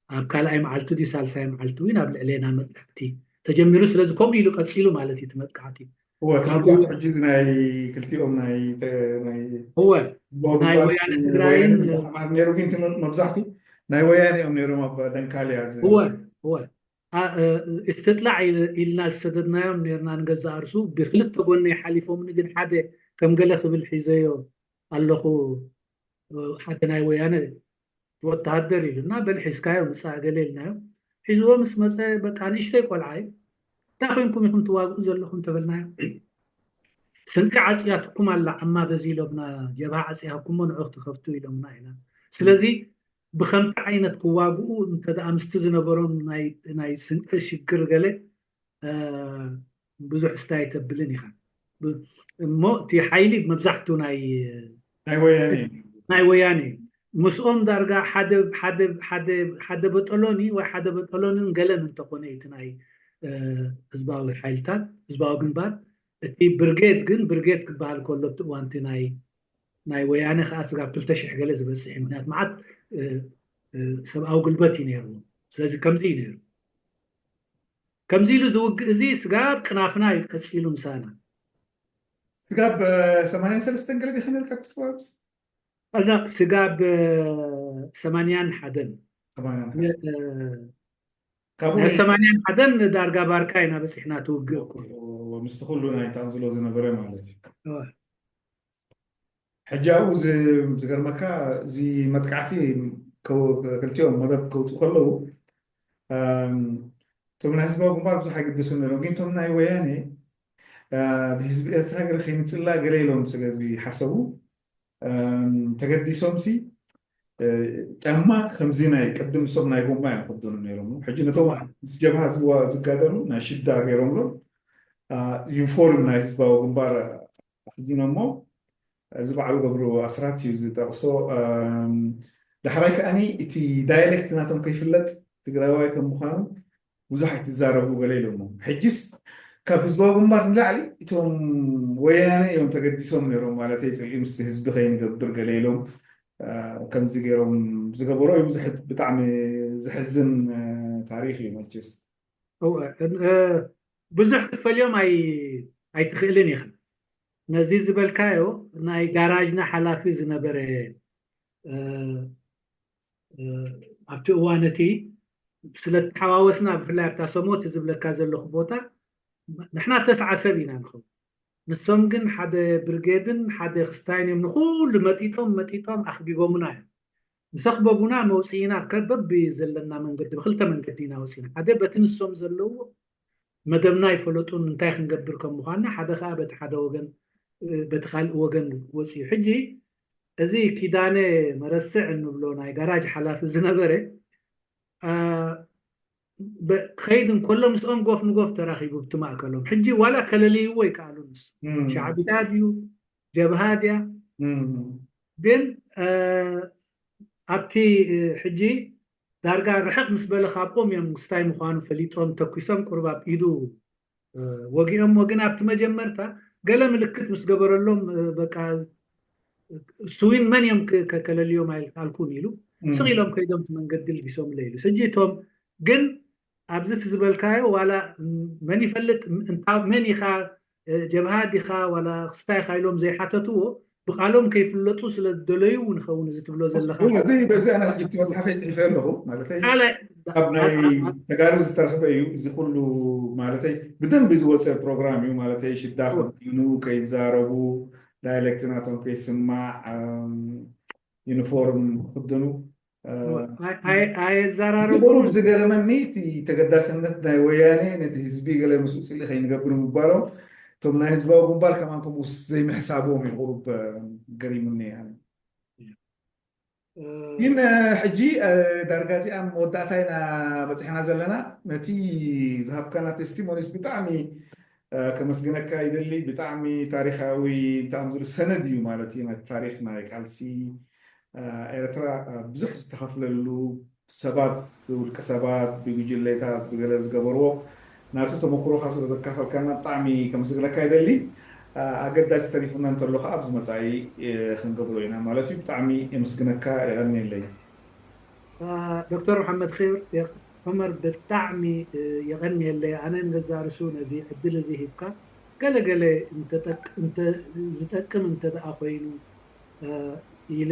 ኣብ ካልኣይ መዓልቲ ድዩ ሳልሳይ መዓልቲ እውን ኣብ ልዕሌና መጥቃዕቲ ተጀሚሩ። ስለዚ ከምኡ ኢሉ ቀፂሉ ማለት እዩ እቲ መጥቃዕቲ። እወ፣ ካብኡ ትርጉም ሕጂ እዚ ናይ ክልቲኦም ናይ ተ- ናይ እወ፣ ናይ ግንባር ወያነ ናይ ትግራይን ወያነ ኣሕማር ነይሩ፣ ግን እቲ መ- መብዛሕትኡ ናይ ወያነ እዮም ነይሮም ኣብ ደንካልያ ዝ- እወ እወ ኣ- እ- እስትጥላዕ ኢል- ኢልና ዝሰደድናዮም ነርና ንገዛእ ርሱ ብክልተ ጎነይ ሓሊፎምኒ። ግን ሓደ ከም ገለ ክብል ሒዘዮ ኣለኹ። ሓደ ናይ ወያነ ወተሃደር ኢሉና፣ በል ሒዝካዮ ምፃእ ገለ ኢልናዮ። ሒዝዎ ምስ መፀ በቃ ንእሽተይ ቆልዓ እዩ። እንታይ ኮይንኩም ኢኹም ትዋግኡ ዘለኹም ተበልናዮ። ስንቂ ዓፅያትኩም ኣላ ዓማ በዚ ኢሎምና፣ ጀብሃ ዓፅያኩሞ ንዑ ክትኸፍቱ ኢሎምና ኢና። ስለዚ ብኸምቲ ዓይነት ክዋግኡ እንተደኣ ምስቲ ዝነበሮም ናይ ናይ ስንቂ ሽግር ገለ ብዙሕ ስታይ ተብልን ኢኻ። እሞ እቲ ሓይሊ መብዛሕቱ ናይ ናይ ወያኔ እዩ። ናይ ወያኔ እዩ። ምስኦም ዳርጋ ሓደ ሓደ ሓደ ሓደ በጠሎኒ ወይ ሓደ በጠሎንን ገለን እንተኾነ እቲ ናይ ህዝባዊ ሓይልታት ህዝባዊ ግንባር። እቲ ብርጌድ ግን ብርጌድ ክበሃል ከሎ ኣብቲ እዋንቲ ናይ ናይ ወያነ ከዓ ስጋብ ክልተ ሽሕ ገለ ዝበፅሕ እዩ። ምክንያቱ መዓት ሰብኣዊ ጉልበት እዩ ነይርዎ። ስለዚ ከምዚ እዩ ነይሩ። ከምዚ ኢሉ ዝውግእ እዚ ስጋብ ቅናፍና እዩ ቀፂሉ ምሳና። ስጋብ ሰማንያን ሰለስተን ገለ ዲኻ ነርካ ኣብቲ ከባቢ? እና ስጋብ ሰማንያን ሓደን ሰማንያን ነ- እ፣ ካብኡ ናይ ሰማንያን ሓደን ዳርጋ ባርካ ኢና በፂሕና ትውግእ እኮ። ምስቲ ኩሉ ናይ ታንዝሎ ዝነበረ ማለት እዩ። እወ። ሕጂ ኣብኡ ዝ- ዝገርመካ እዚ መጥቃዕቲ ከው- ክልቲኦም መደብ ከውፅኡ ከለዉ እም፣ እቶም ናይ ህዝባዊ ግንባር ብዙሕ ኣይግደሱን ነይሮም፣ ግን እቶም ናይ ወያኔ እ፣ ብህዝቢ ኤርትራ ገለ ከይንፅላ ገለ ኢሎም ስለ ዝሓሰቡ እም፣ ተገዲሶም ሲ እ፣ ጫማ ከምዚ ናይ ቅድም እሶም ናይ ጎማ እዮም ክኽደኑ ነይሮም። ሕጂ ነቶም ምስ ጀብሃ ዝዋ- ዝጋደሉ ናይ ሽዳ ገይሮምሎም እ፣ ዩኒፎርም ናይ ህዝባዊ ግንባር ኣኽዲኖሞ። እዚ በዓሉ ገብሩ ኣስራት እዩ ዝጠቕሶ። እም፣ ዳሕራይ ከኣኒ እቲ ዳያሌክት ናቶም ከይፍለጥ ትግራዋይ ከም ምዃኑ ብዙሕ ኣይትዛረቡ ገለ ኢሎሞ። ሕጅስ ካብ ህዝባዊ ግንባር ንላዕሊ እቶም ወያነ እዮም ተገዲሶም ነይሮም፣ ማለተይ ፅልኢ ምስቲ ህዝቢ ከይንገብር ገለ ኢሎም እ፣ ከምዚ ገይሮም ዝገበሮ እዩ። ዝሕ- ብጣዕሚ ዘሕዝን እ፣ ታሪክ እዩ መችስ። እወ፣ እ፣ ብዙሕ ክትፈልዮም ኣይ ኣይትኽእልን ኢኻ። ነዚ ዝበልካዮ ናይ ጋራጅና ሓላፊ ዝነበረ እ፣ እ፣ ኣብቲ እዋን እቲ ስለ ተሓዋወስና ብፍላይ ኣብታ ሰሞት ዝብለካ ዘለኹ ቦታ ንሕና ተስዓ ሰብ ኢና ንኸውን። ንሶም ግን ሓደ ብርጌድን ሓደ ክስታይን እዮም ንኩሉ መጢጦም መጢጦም ኣኽቢቦምና እዮም። ምስ ኣኽበቡና መውፅኢና ከበብ ዘለና መንገዲ ብክልተ መንገዲ ኢና ወፂና። ሓደ በቲ ንሶም ዘለዎ መደብና ይፈለጡን እንታይ ክንገብር ከም ምኳንና፣ ሓደ ከዓ በቲ ሓደ ወገን እ፣ በቲ ካልእ ወገን ወፂኡ። ሕጂ እዚ ኪዳነ መረስዕ እንብሎ ናይ ጋራጅ ሓላፊ ዝነበረ እ፣ ክኸይድ እንከሎ ምስኦም ጎፍ ንጎፍ ተራኺቡ ብቲ ማእከሎም። ሕጂ ዋላ ከለልይዎ ይከኣሉ። ንሱ ሻዕብያ ድዩ ጀብሃ ድያ? ግን ኣብቲ ሕጂ ዳርጋ ርሕቕ ምስ በለ ካብኦም እዮም ክስታይ ምዃኑ ፈሊጦም ተኲሶም ቁሩብ ኣብ ኢዱ ወጊኦሞ። ግን ኣብቲ መጀመርታ ገለ ምልክት ምስ ገበረሎም በቃ እሱዊን መን እዮም ከለልዮም ኣይልካልኩን ኢሉ ስቕ ኢሎም ከይዶም እቲ መንገዲ ልጊሶምለ ኢሉ። ሕጂ እቶም ግን ኣብዚ እቲ ዝበልካዮ ዋላ መን ይፈልጥ መን ኢኻ ጀብሃ ዲኻ ዋላ ክስታይ ኢኻ ኢሎም ዘይሓተትዎ ብቓሎም ከይፍለጡ ስለ ዝደለዩ እውን ይኸውን እዚ ትብሎ ዘለኻ። እዚ በዚ ኣነ ሕጂ እቲ መፅሓፈይ ፅሒፈ ኣለኹ ማለተይ ኣብ ናይ ተጋሩ ዝተረኽበ እዩ። እዚ ኩሉ ማለተይ ብደንቢ ዝወፀ ፕሮግራም እዩ ማለተይ ሽዳ ክድኑ ከይዛረቡ ዳይሌክት ናቶም ከይስማዕ ዩኒፎርም ክድኑ ኣየዘራረቡ ዝገረመኒ እቲ ተገዳስነት ናይ ወያኔ ነቲ ህዝቢ ገለ ምስኡ ፅሊ ከይንገብር ምባሎም እቶም ናይ ህዝባዊ ግንባር ከማን ከምኡ ዘይምሕሳቦም እዩ ቁሩብ ገሪሙኒ። ግን ሕጂ ዳርጋ እዚኣ መወዳእታ ኢና በፂሕና ዘለና። ነቲ ዝሃብካና ቴስቲሞኒስ ብጣዕሚ ከመስግነካ ይደሊ። ብጣዕሚ ታሪካዊ እንታይ ዝብሉ ሰነድ እዩ ማለት እዩ። ነቲ ታሪክ ናይ ቃልሲ ኤርትራ ብዙሕ ዝተኸፍለሉ ሰባት ብውልቀ ሰባት ብጉጅለታት ብገለ ዝገበርዎ ናቱ ተመክሮካ ስለ ዘካፈልካና ብጣዕሚ ከመስግነካ ይደሊ። ኣገዳሲ ተሪፉና እንተሎ ከዓ ኣብዚ መፃኢ ክንገብሮ ኢና ማለት እዩ። ብጣዕሚ የመስግነካ። የቐንየለይ። ዶክተር መሓመድ ር ዑመር ብጣዕሚ የቐንየለይ። ኣነ ንገዛ ርሱ ነዚ ዕድል እዚ ሂብካ ገለገለ ዝጠቅም እንተ ደኣ ኮይኑ ኢለ